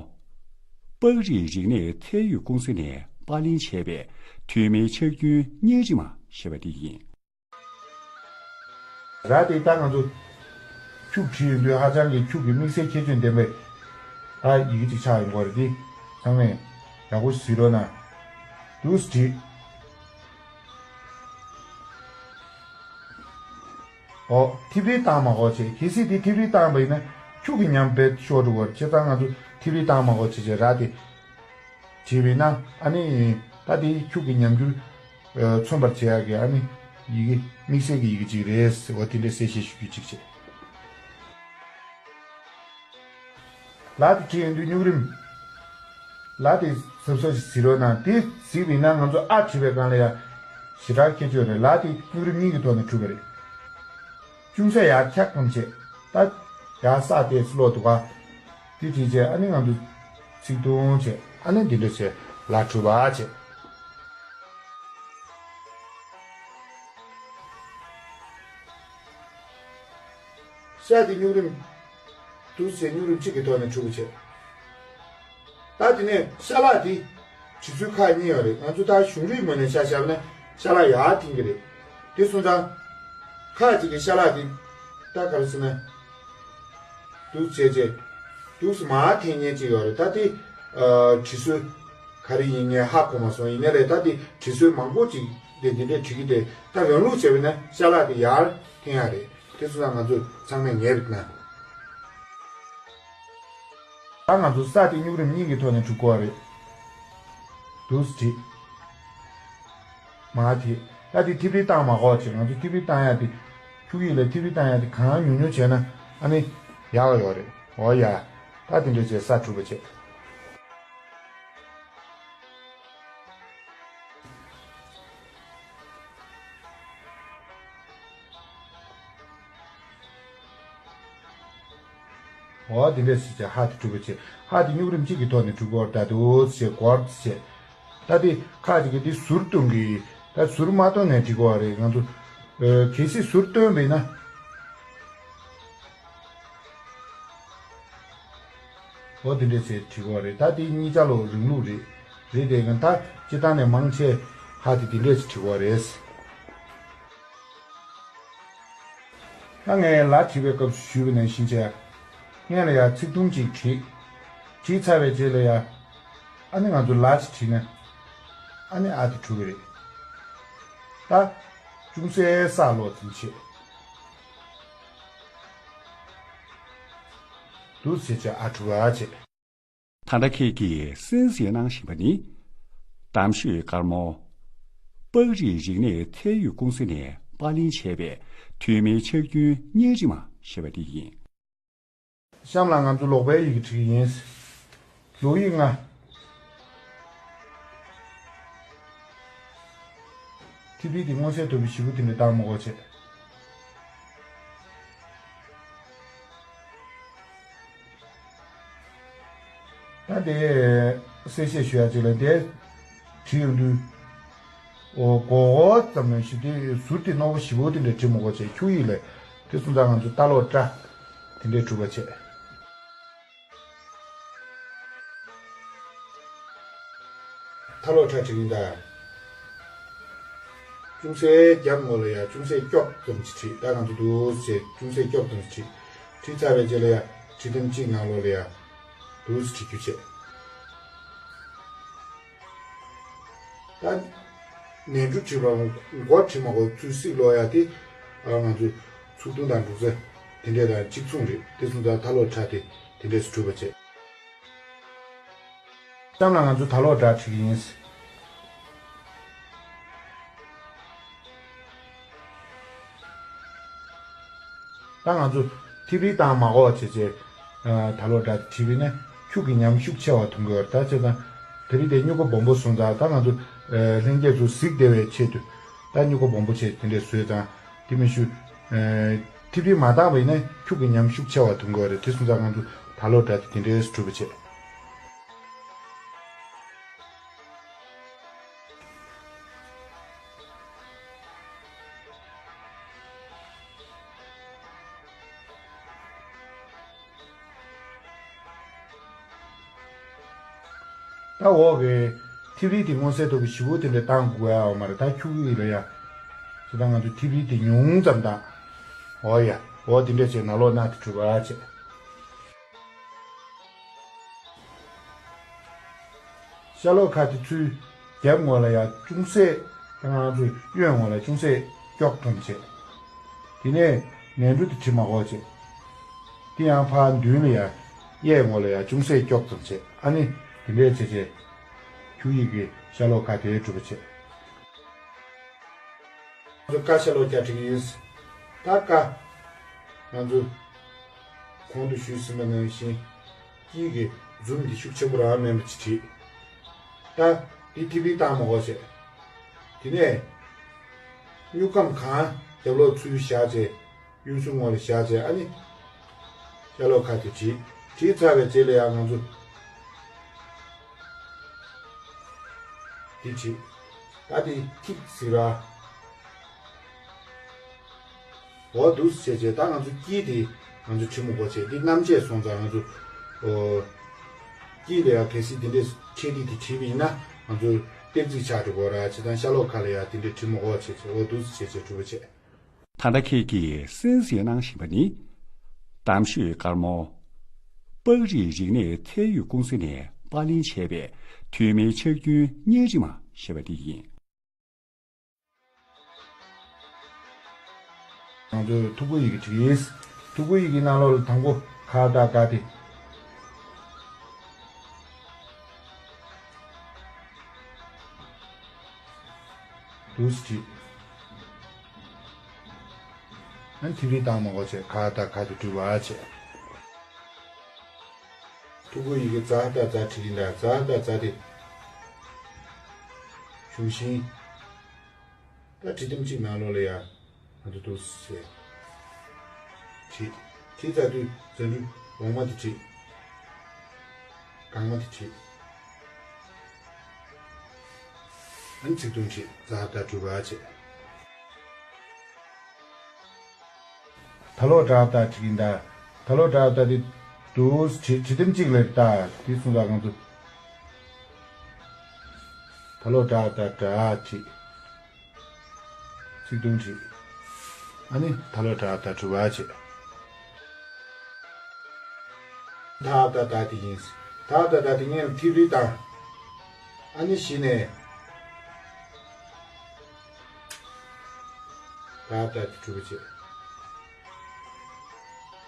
པགས་རིགས་རིག་གནས་ཚད་ཡོད་ཀུང་སི་ནས་པར་ལེན་བྱས་པའི་ཐོན་མིའི་ཕྱག་རྒྱུན་གཉན་རིམ་ཞེས་པ་དེ་ཡིན། ར་དེ་ད་ང་ཚོ་ཁྱུག་བྲིས་ཡོང་དུས་ཧ་ཅང་གི་ཁྱུག་གི་དམིགས་བསལ་ཁྱད་ཆོས་ལྡན་པའི་ད་ཡི་གེ་ཅིག་ཆགས་ཡོང་གི་རེད། དེ་ཚང་མས་ཡག་པོ་གཟིགས་རོགས་གནང་། འདུག་སེ་བྲིས། ཨོ། ཐིབས་རིལ་བཏང་མ་དགོས་བྱས། གལ་སྲིད་དེ་ཐིབས་རིལ་བཏང་པ་ཡིན་ན་ཁྱུག་གི་ཉམས་དཔེ་ཤོར་འགྲོ་གི་རེད། བྱས་ཙང་ང་ཚོ་ཐིབས་རིལ་བཏང་མ་དགོས་བྱས་བྱས་ར་དེ་བྲིས་པ་ཡིན་ན། ཨ་ནི་ད་དེ་ཁྱུག་གི་ཉམས་འགྱུར་ཨ་མཚོན་པར་བྱེད་ཡག་གི་ཨ་ནི་ཡི་གེ་དམིགས་བསལ་གྱི་ཡི་གེ་ཅིག་རེད། འོ་དེ་འདྲའི་གསལ་བཤད་ཞུ་རྒྱུ་ཅིག་བྱས། ལ་དེ་བྲིས་ཡོང་དུས་སྨྱུག་རིམ། ལ་དེ་གཟབ་གཟབ་ཞིག་གཟིགས་རོགས་གནང་། དེ་གཟིགས་པ་ཡིན་ན་ང་ཚོ་ཨ་བྲིས་པའི་སྒང་ལ་ཡང་ཞེ་དྲག་ཁྱད་ཆོས་རེད། ལ་དེ་སྨྱུག་རིམ་གཉིས་ཀྱི་ཐོག་ནས་གྲུབ་པ་རེད། ཅུང་ཟད་ཡར་འཁྱག་ཙམ་བྱས། ད་ཡར་ས་དེ་སློག་འདུག་ག་དེ་བྲིས་བྱས། ཨ་ནི་ང་ཚོ་ཚིག་ཐུང་བྱས། ཨ་ནི་འདི་འདྲ་བྱས་ལ་གྲུབ་པ་བྱས། ཤ་དེ་སྨྱུག་རིམ། འདུག་སེ་སྨྱུག་རིམ་གཅིག་གི་ཐོག་ནས་གྲུབ་པ་བྱས། ད་དེ་ནས་ཤ་ལག་དེ་བྲིས་ཚུལ་ཁག་གཉིས་ཡོད་རེད། ང་ཚོ་ད་གཞུང་རིག་ངོས་ནས་ཤ་བཞག་ན་ཤ་ལག་ཡར་འཐེན་གྱི་རེད། དེ་སོང་ཙང་ཁག་ཅིག་གི་ཤ་ལག་དེ་ད་ག་རེ་ཟེར་ན། འདུག་བྱས་བྱས། འདུག་སེ་མར་འཐེན་མཁན་ཅིག་ཡོད་རེད། ད་དེ་ཨ་བྲིས་སྲོལ་ག་རེ་ཡིན་ངས་ཧ་གོ་མ་སོང་། ཡིན་ནའི་རེད། ད་དེ་བྲིས་སྲོལ་མང་པོ་ཅིག་དེ་འདི་འདྲས་བྲིས་ཀྱི་རེད། ད་རང་ལུགས་བྱས་པ་ཡིན་ན་ཤ་ལག་དེ་ཡར་འཐེན་ཡག་རེད། དེ་སོང་ཙང་ང་ཚོ་ཚང་མས་ངེས་པ་ན། ད་ང་ཚོ་ས་དེ་སྨྱུག་རིམ་གཉིས་ཀྱི་ཐོག་ནས་གྲུབ་དགོས་པ་རེད། འདུག་སེ་བྲིས། མར་དེ། ད་དེ་ཐིབས་རིལ་བཏང་མ་དགོས་བྱས། ང་ཚོ་ཐིབས་རིལ་བཏང་ཡག་དེ། ཁྱུག་ཡིག་ལ་ཐིབས་རིལ་བཏང་ཡག་དེ་གང་ཉུང་ཉུང་བྱས་ན་ཨ་ནི་ཡག་ཡོད་རེད། འོ་ཡ། ད་དེ་འདྲ་བྱས་ས་གྲུབ་པ་བྱས། འོ་དེ་འདྲས་ཟེར་བྱས་ཧ་དེ་གྲུབ་པ་བྱས། ཧ་དེ་སྨྱུག་རིམ་གཅིག་གི་ཐོག་ནས་གྲུབ་པ་ད་འདུག་སེ་བྱས་སྐོར་བྱས། ད་དེ་ཁ་ཅིག་གིས་དེ་ཟུར་གཏོང་གི། ད་ཟུར་མ་གཏོང་ནས་བྲིས་དགོས་པ་རེད། ང་ཚོ་ཨ་གལ་སྲིད་ཟུར་གཏོང་བ་ཡིན་ན། འོ་དེ་འདྲས་བྱས་བྲིས་དགོས་པ་རེད། ད་དེ་གཉིས་ཆ་ལོ་རིང་ལུགས་རེད། རེད་དེ་ད་སྤྱིར་བཏང་ནས་མང་ཆེ་ཧ་དེ་དེ་འདྲས་བྲིས་དགོས་པ་རེད། ད་ངས་ལ་བྲིས་པའི་སྐབས་སུ་ཞུས་པ་ནང་བཞིན་བྱས། སྔོན་ལ་ཡ་ཚིག་ཐུང་ཅིག་བྲིས། བྲིས་ཚར་བའི་རྗེས་ལ་ཡ། ཨ་ནི་ང་ཚོ་ལ་ཅིག་བྲིས་ན། ཨ་ནི་ཨ་དེ་གྲུབ་ཀྱི་རེད། ད་ཅུང་ཟད་ས་ལོག་ཙམ་བྱས། འདུག་སེ་བྱས་ཨ་གྲུབ་པ་བྱས། ད་ལྟ་ཁྱེད་ཀྱིས་གསན་གཟིགས་གནང་བཞིན་པ་ནི། གཏམ་ཤོད་དཀར་མོ། པགས་རིགས་རིག་གནས་ཚད་ཡོད་ཀུང་སི་ནས་པར་ལེན་བྱས་པའི་ཐོན་མིའི་ཕྱག་རྒྱུན་གཉན་རིམ་ཞེས་པ་དེ་ཡིན། གཤམ་ལ་ང་ཚོ་ལོག་པའི་ཡི་གེ་བྲིས་ཀྱི་ཡིན། ལོག་ཡིག་ལྔ། ཐིག་ཕིག་དེ་མངོན་གསལ་དོད་པོ་ཞེ་པོ་དེ་འདྲ་བཏང་མ་དགོས་བྱས། ད་དེ་གསལ་བཤད་ཞུ་ཡག་ཅིག་ལ། དེ་བྲིས་ཡོང་དུས། འོ་མགོ་སྐོར་ཙམ་ནས་ཞུ། དེ་ཟུར་དེ་རྣོ་པོ་ཞེ་པོ་དེ་འདྲ་བྲིས་མ་དགོས་བྱས། ཁྱུག་ཡིག་ལས་དེ་སོང་ཙང་ང་ཚོ་རྟ་ལོག་སྐྲ་དེ་འདྲས་གྲུབ་པ་བྱས། རྟ་ལོག་སྐྲ་བྲིས་ཡིན་ད། ཅུང་ཟད་རྒྱབ་ངོས་ལ་ཡ་ཅུང་ཟད་སྐྱོག་ཙམ་ཅིག་བྲིས། ད་ང་ཚོ་འདུག་སེ་ཅུང་ཟད་སྐྱོག་ཙམ་ཅིག་བྲིས། བྲིས་ཚར་བའི་རྗེས་ལ་ཡ་བྲིས་ཐེངས་གཅིག་ནང་ལོགས་ལ་ཡ་འདུག་སེ་བྲིས་རྒྱུ་བྱས། ད་ནས་འབྲུ་བྲིས་པ་མགོ་བྲིས་མ་དགོས་ཚུལ་སྲིད་ལོ་ཡ་དེ། ཨ་ང་ཚོ་ཚུགས་ཐུང་དང་འབྲུ་རྩེ་དེ་འདྲས་དང་གཅིག་མཚུངས་རེད། དེ་སོང་ཙང་ཐ་ལོ་ཁྲ་དེ་དེ་འདྲས་སུ་གྲུབ་པ་བྱས། གཤམ་ལ་ང་ཚོ་ད་ལོ་སྒྲ་བྲིས་ཀྱི་ཡིན། ད་ང་ཚོ་ཐིག་རིས་བཏང་མ་དགོས་བྱས་བྱས། ད་ལོ་སྒྲ་བྲིས་པས་ན་ཁྱུག་གི་ཉམས་ཤུགས་ཆེ་བ་ཐོན་གི་ཡོད་རེད། ད་བྱས་ཙང་དེ་རིང་དེ་སྨྱུག་ཀ་སྦོམ་པོ་སོང་ཙང་། ད་ང་ཚོ་ལྷན་རྒྱས་ཚོ་གཟིགས་བདེ་བའི་ཆེད་དུ་ད་སྨྱུག་ཀ་སྦོམ་པོ་བྱས་དེ་འདྲས་བཟོས་ཙང་། དེ་མིན་ཞུ། ཐིག་རིས་མ་བཏང་བས་ན་ཁྱུག་གི་ཉམས་ཤུགས་ཆེ་བ་ཐོན་གི་ཡོད་རེད། དེ་སོང་ཙང་ང་ཚོ་ད་ལོ་སྒྲ་དེ་དེ་འདྲས་གྲུབ་པ་བྱས། ད་འོག་གི་ཐིག་རིས་དེ་མངོན་གསལ་དོད་པོ་ཞེ་པོ་དེ་འདྲ་བཏང་དགོས་ཡ་ཡོད་མ་རེད། ད་ཁྱུག་ཡིག་ལ་ཡ། ད་ང་ཚོ་ཐིག་རིས་དེ་ཉུང་ཙམ་བཏང་། འོ་ཡ། འོ་དེ་འདྲ་བྱས་ནང་ལོགས་ན་དེ་གྲུབ་པ་བྱས། ཤ་ལོག་ཁ་དེ་ཚུར་རྒྱབ་ངོས་ལ་ཡ་ཅུང་ཟད། ད་ང་ཚོས་གཡོན་ངོས་ལ་ཅུང་ཟད་དཀྱོག་ཙམ་བྱས། དེ་ནས་ནས་འབྲུ་དེ་བྲིས་མ་དགོས་བྱས། དེ་ཡང་ཕར་མདུན་ལ་ཡ་གཡས་ངོས་ལ་ཡ་ཅུང་ཟད་དཀྱོག་ཙམ་བྱས། ཨ་ནི་དེ་འདྲས་བྱས་བྱས་ཁྱུག་ཡིག་གི་ཤ་ལོག་ཁ་དེ་གྲུབ་པ་བྱས། ང་ཚོ་ཀ་ཤ་ལོག་ཀྱ་བྲིས་ཀྱི་ཡིན། ད་ཀ། ང་ཚོ་གོང་དུ་ཞུས་ཟིན་པ་ནང་བཞིན་དཀྱིལ་གྱི་འཛུམ་འདི་ཤུགས་ཆེན་པོ་རང་མེད་པ་ཅིག་བྲིས། ད་འདི་ཐིག་པིག་བཏང་མ་དགོས་བྱས། དེ་ནས་སྨྱུག་སྒམ་གང་རྒྱབ་ལོགས་ཚུར་བཞག་བྱས། གཡོན་ཟུར་ངོས་ལ་བཞག་བྱས། ཨ་ནི་ཤ་ལོག་ཁ་དེ་བྲིས། བྲིས་ཚར་བའི་རྗེས་ལ་ཡང་ང་ཚོ་འདི་བྲིས། ད་འདི་ཐིག་ཟེར་ར། འོ་འདུག་སེ་བྱས་བྱས། ད་ང་ཚོ་དཀྱིལ་དེ་ང་ཚོ་བྲིས་མ་དགོས་བྱས། འདི་རྣམ་བཅད་སོང་ཙང་ང་ཚོ་ཨོ། དཀྱིལ་ལ་ཡང་གལ་སྲིད་འདི་འདྲས་འཕྲེད་ཐིག་དེ་བྲིས་པ་ཡིན་ན་ང་ཚོ་གཏེར་རྫས་ཆགས་འགྲོ་གི་རེད། བྱས་ཙང་ཤ་ལོག་ཁ་ལ་ཡང་དེ་འདྲས་བྲིས་མ་དགོས་བྱས་བྱས། འོ་འདུག་སེ་བྱས་བྱས་གྲུབ་པ་བྱས། ད་ལྟ་ཁྱེད་ཀྱིས་གསན་གཟིགས་གནང་བཞིན་པ་ནི། གཏམ་ཤོད་དཀར་མོ། པགས་རིགས་རིག་གནས་ཚད་ཡོད་ཀུང་སི་ནས་པར་ལེན་བྱས་པའི་ཐོན་མིའི་ཕྱག་རྒྱུན་རྙིང་རིམ་ཞེས་པ་དེ་ཡིན། ང་ཚོས་ཐུ་གུ་ཡི་གེ་བྲིས། ཐུ་གུ་ཡི་གེ་ནང་ལོགས་ལ་དང་པོ་ག་བཏགས་ག་དེ། འདུག་སེ་བྲིས། ཨ་ནི་ཐིག་རིས་བཏང་མ་དགོས་བྱས་ག་བཏགས་ག་དེ་བྲིས་པ་བྱས། ཐུ་གུ་ཡི་གེ་ཛ་བཏགས་ཛ་བྲིས་ཀྱི་འདུག་ཛ་བཏགས་ཛ་དེ་གཞུང་ཤིང་། ད་བྲིས་དེམ་གཅིག་ནང་ལོགས་ལ་ཡ། ང་ཚོ་འདུག་སེ་བྲིས། བྲིས་ཚར་དུས་ཛ་འགྲེང་བུ་འོག་མ་དེ་བྲིས། རྐང་མ་དེ་བྲིས། ཨ་ནི་ཚིག་ཐུང་བྲིས། ཛ་བཏགས་གྲུབ་པ་བྱས། ད་ལོག་སྒྲ་བཏགས་བྲིས་ཀྱི་འདུག་ད་ལོག་སྒྲ་བཏགས་དེ་འདུག་སེ་བྲིས། བྲིས་དེམ་གཅིག་ལ་ད་དེ་སོང་ཙང་ང་ཚོ་ད་ལོག་སྒྲ་བཏགས་སྒྲ་བྲིས། ཚིག་ཐུང་བྲིས། ཨ་ནི་ད་ལོག་སྒྲ་བཏགས་གྲུབ་པ་བྱས། ད་བཏགས་ད་དེ་ཡིན། ད་བཏགས་ད་དེ་སྔོན་ལ་ཐིག་རིས་བཏང་། ཨ་ནི་གཞི་ནས་ད་བཏགས་དེ་གྲུབ་པ་བྱས།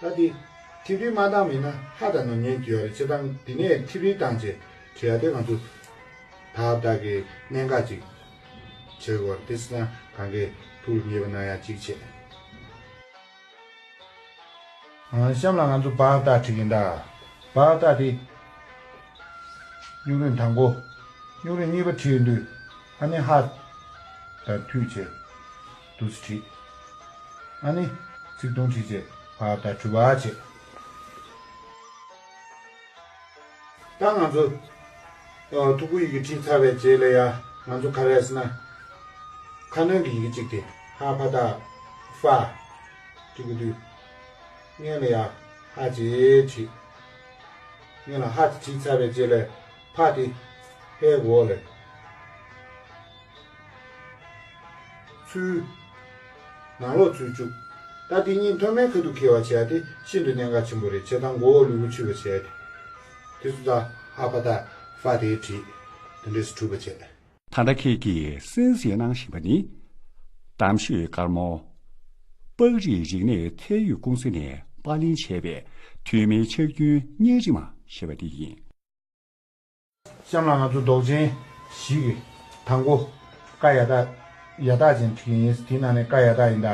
ད་དེ་ཐིག་རིས་མ་བཏང་མིན་ན་ཧ་དང་ནོར་ཉན་གྱི་ཡོད་རེད། བྱས་ཙང་འདི་ནས་ཐིག་རིས་བཏང་བྱས་བྲིས་ཡ་དེ་ང་ཚོ་ད་བཏགས་ཀྱི་གནད་འགག་ཅིག་བྱེད་དགོས་རེད། དེ་སོང་ཙང་གང་གས་ཐུགས་ལ་ངེས་པ་གནང་ཡ་གཅིག་བྱས། ཨ། གཤམ་ལ་ང་ཚོ་བ་བཏགས་བྲིས་ཀྱི་འདུག་བ་བཏགས་དེ་སྨྱུག་རིང་དང་པོ། སྨྱུག་རིང་གཉིས་པ་བྲིས་ཡོང་དུས། ཨ་ནི་ཧ་དང་མཐུད་བྱས་འདུག་སེ་བྲིས། ཨ་ནི་ཚིག་ཐུང་བྲིས་བྱས་བ་བཏགས་གྲུབ་པ་བྱས། ད་ང་ཚོ་ཨ་ཐུ་གུ་ཡི་གེ་བྲིས་ཚར་བའི་རྗེས་ལ་ཡ། ང་ཚོ་ག་རེ་ཟེར་ན། ཁ་སྣོན་གྱི་ཡི་གེ་གཅིག་དེ་ཧ་ཕ་བཏགས་ཧྥ་བྲིས་དགོས་དུས། སྔོན་ལ་ཡ་ཧ་ཅེས་བྲིས། སྔོན་ལ་ཧ་དེ་བྲིས་ཚར་བའི་རྗེས་ལ་ཕ་དེ་ཧའི་འོག་ལ་ཚུར་ནང་ལོགས་ཚུར་བཅུག་ད་དེ་གཉིས་མཐོ་དམན་ཁ་ཐུག་འཁེལ་བ་བྱས་ཏེ་ཤིན་ཏུ་གནད་འགག་ཆེན་པོ་རེད། བྱས་ཙང་མགོ་བོ་ལུས་པོ་ཆུད་པ་བྱས་ཏེ། དེ་ཚོ་ད་ཧ་ཕ་བཏགས་ཧྥ་དེ་བྲིས། དེ་འདྲས་སུ་གྲུབ་པ་བྱས། ད་ལྟ་ཁྱེད་ཀྱིས་གསན་གཟིགས་གནང་བཞིན་པ་ནི། གཏམ་ཤོད་དཀར་མོ། པགས་རིགས་རིག་གནས་ཚད་ཡོད་ཀུང་སི་ནས་པར་ལེན་བྱས་པའི་ཐོན་མིའི་ཕྱག་རྒྱུན་རྙིང་རྗེ་མ་ཞེས་པ་དེ་ཡིན། གཤམ་ལ་ང་ཚོ་མདོག་ཅན་བཞི་གི་དང་པོ། ཀ་ཡ་བཏགས། ཡ་བཏགས་ཅན་བྲིས་ཡིན། དེའི་ནང་ནས་ཀ་ཡ་བཏགས་ཡིན་ད།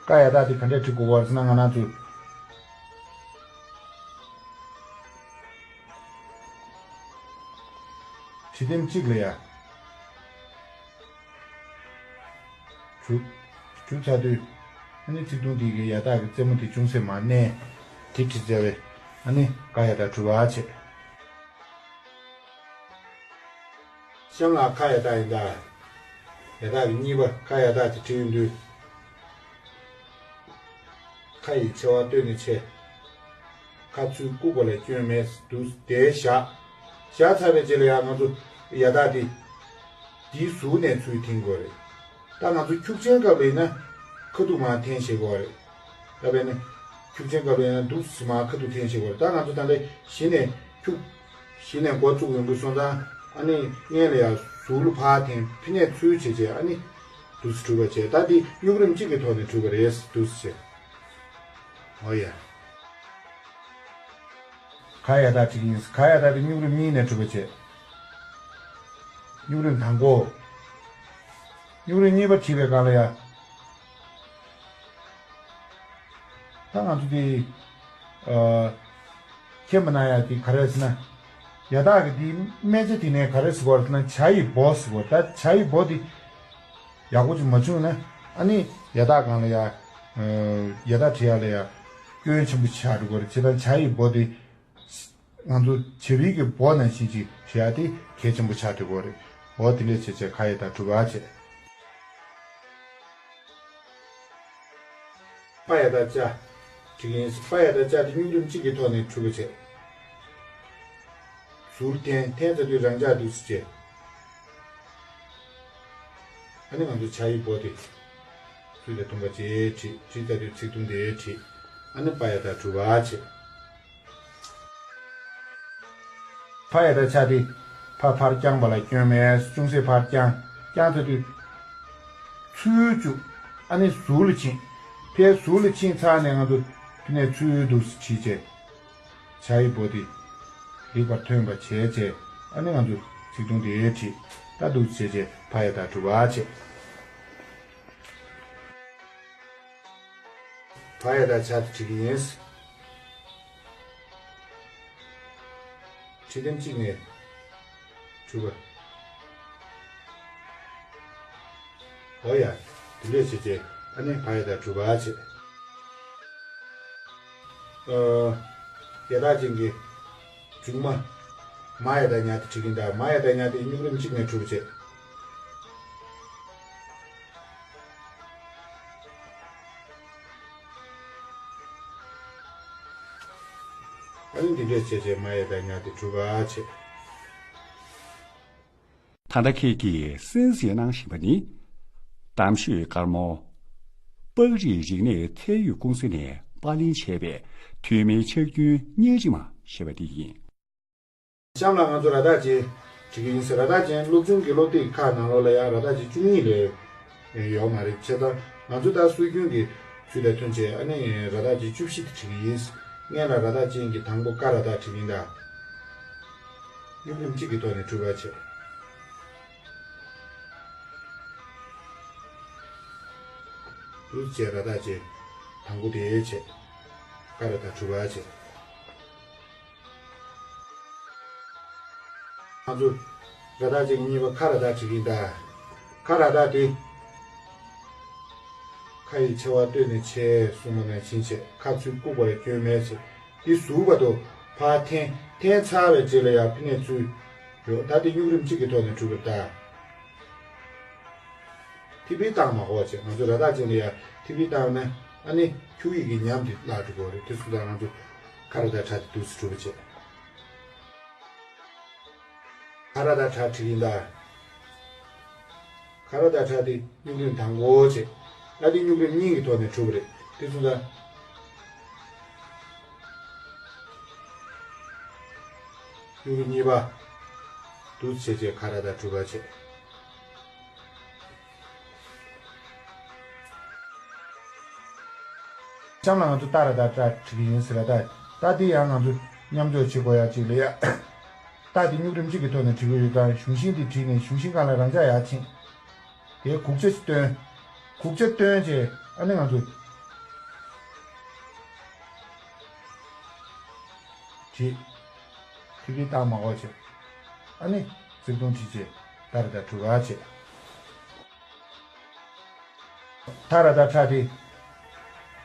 ཀ་ཡ་བཏགས་དེ་ག་འདྲས་བྲིས་དགོས་པ་རེད་ཟེར་ན། ང་རང་ཚོས་བྲིས་དེབ་གཅིག་ལ་ཡ། གྲུབ། གྲུབ་ཚར་དུས། ཨ་ནི་ཚིག་ཐུང་དེ་གི་ཡ་བཏགས་ཀྱི་རྩེ་མོ་དེ་ཅུང་ཟད་མར་མནན། དེ་བྲིས་ཚར་བས། ཨ་ནི་ཀ་ཡ་བཏགས་གྲུབ་པ་བྱས། གཤམ་ལ་ཁ་ཡ་བཏགས་ཡིན་ད། ཡ་བཏགས་ཀྱི་གཉིས་པ་ཁ་ཡ་བཏགས་དེ་བྲིས་ཡོང་དུས། ཁ་ཡི་ཆེ་བ་སྟོད་ནས་ཆེ། ཁ་ཚུར་བཀུག་པ་ལས་སྐྱོན་མེད་འདུག་དེ་བཞག་བཞག་ཚར་བའི་རྗེས་ལ་ཡང་ང་ཚོ་ཡ་བཏགས་དེ། དེའི་ཟུར་ནས་ཚུར་འཐེན་དགོས་རེད། ད་ང་ཚོ་འཁྱུག་ཆེན་སྐབས་ལ་ཡིན་ན་ཁ་ཐུག་མར་འཐེན་ཤེས་དགོས་རེད། ད་དཔེར་ན། འཁྱུག་ཆེན་སྐབས་ལ་ཡིན་ན་འདུག་སེ་མར་ཁ་ཐུག་འཐེན་ཤེས་དགོས་རེད། ད་ང་ཚོ་ད་ལྟ་གཞི་ནས་འཁྱུག་གཞི་ནས་འགོ་བཙུགས་ཡོང་གི་སོང་ཙང་། ཨ་ནི་སྔོན་ལ་ཡང་ཟུར་ལ་ཕར་འཐེན། ཕི་ནས་ཚུར་བྱས་བྱས། ཨ་ནི་འདུག་སེ་གྲུབ་པ་བྱས། ད་འདི་སྨྱུག་རིམ་གཅིག་གི་ཐོག་ནས་གྲུབ་པ་རེད། འདུག་སེ་བྱས། འོ་ཡ། ག་ཡ་བཏགས་བྲིས་ཡིན། ག་ཡ་བཏགས་དེ་སྨྱུག་རིམ་གཉིས་ནས་གྲུབ་པ་བྱས། སྨྱུག་རིམ་དང་པོ། སྨྱུག་རིམ་གཉིས་པ་བྲིས་པའི་སྒང་ལ་ཡ། ད་ང་ཚོ་དེ། ཨ། མཁྱེན་པ་ན་ཡ་དེ་ག་རེ་ཟེར་ན། ཡ་བཏགས་ཀྱི་དེ་སྨད་ཆ་དེ་ནས་ག་རེ་ཟེར་དགོས་རེད་ཟེར་ན། བྱ་ཡི་བོ་ཟེར་དགོས་རེད། ད་བྱ་ཡི་བོ་དེ་ཡག་པོ་ཅིག་མ་བྱུང་ན། ཨ་ནི་ཡ་བཏགས་སྒང་ལ་ཡ། ཨ། ཡ་བཏགས་བྲི་ཡ་ལ་ཡ་སྐྱོན་ཆེན་པོ་ཆགས་འགྲོ་གི་རེད། བྱས་ཙང་བྱ་ཡི་བོ་དེ། ང་ཚོ་བྱ་བའི་གི་བོ་ནང་བཞིན་ཅིག་བྲི་ཡ་དེ་གལ་ཆེན་པོ་ཆགས་འགྲོ་གི་རེད། འོ་དེ་འདྲས་བྱས་བྱས་ཁ་ཡ་བཏགས་གྲུབ་པ་བྱས། པ་ཡ་བཏགས་པྲ། བྲིས་ཡིན། པ་ཡ་བཏགས་པྲ་དེ་སྨྱུག་རིམ་གཅིག་གི་ཐོག་ནས་གྲུབ་པ་བྱས། ཟུར་འཐེན། འཐེན་ཚར་དུས་རང་འཇགས་འདུག་སེ་བྱས། ཨ་ནི་ང་ཚོ་བྱ་ཡི་བོ་དེ་ཚུར་ལ་ཐུང་བ་བྱས་བྲིས། བྲིས་ཚར་དུས་ཚིག་ཐུང་དེ་བྲིས། ཨ་ནི་པ་ཡ་བཏགས་གྲུབ་པ་བྱས། ཕ་ཡ་བཏགས་ཕྱ་དེ། ཕ་ཕར་བརྐྱངས་པ་ལ་སྐྱོན་མེད། ཅུང་ཟད་ཕར་བརྐྱངས། བརྐྱངས་ཚར་དུས། ཚུར་བཅུག་ཨ་ནི་ཟུར་ལ་ཕྱིན། ཕའི་ཟུར་ལ་ཕྱིན་ཚར་ནས་ང་ཚོ་དེ་ནས་ཚུར་འདུག་སེ་བྲིས་བྱས། བྱ་ཡི་བོ་དེ་ལེགས་པར་ཐོན་པ་བྱས་བྱས། ཨ་ནི་ང་ཚོ་ཚིག་ཐུང་དེ་བྲིས། ད་འདུག་སེ་བྱས་བྱས་ཕ་ཡ་བཏགས་གྲུབ་པ་བྱས། ཕ་ཡ་བཏགས་ཕྱ་དེ་བྲིས་ཀྱི་ཡིན། བྲིས་དེབ་གཅིག་ནས་གྲུབ་པ། འོ་ཡ། དེ་འདྲས་བྱས་བྱས། ཨ་ནི་ཕ་ཡ་བཏགས་གྲུབ་པ་བྱས། ཨ། ཡ་བཏགས་ཅན་གྱི་མཇུག་མ། མ་ཡ་བཏགས་མྱ་དེ་བྲིས་ཀྱི་ཡིན་ད། མ་ཡ་བཏགས་མྱ་དེ་སྨྱུག་རིམ་གཅིག་ནས་གྲུབ་པ་བྱས། ཨ་ནི་འདི་འདྲས་བྱས་བྱས་མ་ཡ་བཏགས་མྱ་དེ་གྲུབ་པ་བྱས། ད་ལྟ་ཁྱེད་ཀྱིས་གསན་གཟིགས་གནང་བཞིན་པ་ནི། གཏམ་ཤོད་དཀར་མོ། པགས་རིགས་རིག་གནས་ཚད་ཡོད་ཀུང་སི་ནས་པར་ལེན་བྱས་པའི་ཐོན་མིའི་ཕྱག་རྒྱུན་རྙིང་རྗེ་མ་ཞེས་པ་དེ་ཡིན། གཤམ་ལ་ང་ཚོ་ར་བཏགས་ཅན་བྲིས་ཀྱི་ཡིན་ཟེར། ར་བཏགས་ཅན་སློབ་ཆུང་གི་སློབ་དེབ་ཁག་ནང་ལོགས་ལ་ཡང་ར་བཏགས་ཅན་བཅུ་གཉིས་ལས་ཡོད་མ་རེད། བྱས་ཙང་ང་ཚོ་ད་སྲོལ་རྒྱུན་གྱི་ཚུལ་དང་མཐུན་བྱས། ཨ་ནི་ར་བཏགས་ཅན་བཅུ་བཞི་དེ་བྲིས་ཀྱི་ཡིན། སྔོན་ལ་ར་བཏགས་ཅན་གྱི་དང་པོ་ཀ་ར་བཏགས་བྲིས་ཀྱི་ཡིན་ད། སྨྱུག་རིམ་གཅིག་གི་ཐོག་ནས་གྲུབ་པ་བྱས། འདུག་སེ་བྱས་ར་བཏགས་ཅན་དང་པོ་དེ་བྱས། ཀ་ར་བཏགས་གྲུབ་པ་བྱས། ང་ཚོ་ར་བཏགས་ཅན་གྱི་གཉིས་པ་ཁ་ར་བཏགས་བྲིས་ཀྱི་ཡིན་ད། ཁ་ར་བཏགས་དེ། ཁ་ཡི་ཆེ་བ་སྟོད་ནས་ཆེ་གསུངས་པ་ནང་བཞིན་བྱས། ཁ་ཚུར་བཀུག་པ་ལ་སྐྱོན་མེད་བྱས། དེ་ཟུར་བར་དུ་ཕར་འཐེན། འཐེན་ཚར་བའི་རྗེས་ལ་ཡང་ཕི་ནས་ཚུར་འགྲོ། ད་དེ་སྨྱུག་རིམ་གཅིག་གི་ཐོག་ནས་གྲུབ་པ་རེད་ད། ཐིག་པའི་སྟེང་མ་གོ་བ་བྱས། ང་ཚོ་ར་བཏགས་ཅན་ལ་ཡང་ཐིག་པའི་སྟེང་ན་ཨ་ནི་འཁྱུག་ཡིག་གི་ཉམས་དེ་བརླག་འགྲོ་གི་རེད། དེ་སོང་ཙང་ང་ཚོ་ཁ་ར་བཏགས་ཁྲ་དེ་འདུག་སེ་གྲུབ་པ་བྱས། ཁ་ར་བཏགས་ཁྲ་བྲིས་ཀྱི་ཡིན་ད། ཁ་ར་བཏགས་ཁྲ་དེ་སྨྱུག་རིམ་དང་པོ་བྱས། ད་དེ་སྨྱུག་རིམ་གཉིས་ཀྱི་ཐོག་ནས་གྲུབ་པ་རེད། དེ་སོང་ཙང་སྨྱུག་རིམ་གཉིས་པ། འདུག་སེ་བྱས་བྱས་ཁ་ར་བཏགས་གྲུབ་པ་བྱས། གཤམ་ལ་ང་ཚོ་ཏ་ར་ཏ་ཏྲ་བྲིས་ཀྱི་ཡིན་ཟེར་ལ། ད་ད་འདི་ཡང་ང་ཚོ་མཉམ་འཇོག་བྱེད་དགོས་ཡ་ཅིག་ལ་ཡ། ཏ་འདི་སྨྱུག་རིམ་གཅིག་གི་ཐོག་ནས་བྲིས་ཀྱི་ཡོད་ཙང་གཞུང་ཤིང་འདི་བྲིས་ནས་གཞུང་ཤིང་སྒང་ལ་རང་འཇགས་ཡར་ཕྱིན། དེའི་གུག་ཆ་ཞིག་བཏོན། གུག་ཆ་བཏོན་རྗེས་ཨ་ནི་ང་ཚོ་བྲིས། ཐིག་པའི་རྟགས་མ་འགོག་བྱས། ཨ་ནི་ཚིག་ཐུང་བྲིས་རྗེས་ཏ་ར་ཏ་གྲུ་ག་བྱས། ཏ་ར་ཏ་ཏྲ་དེ་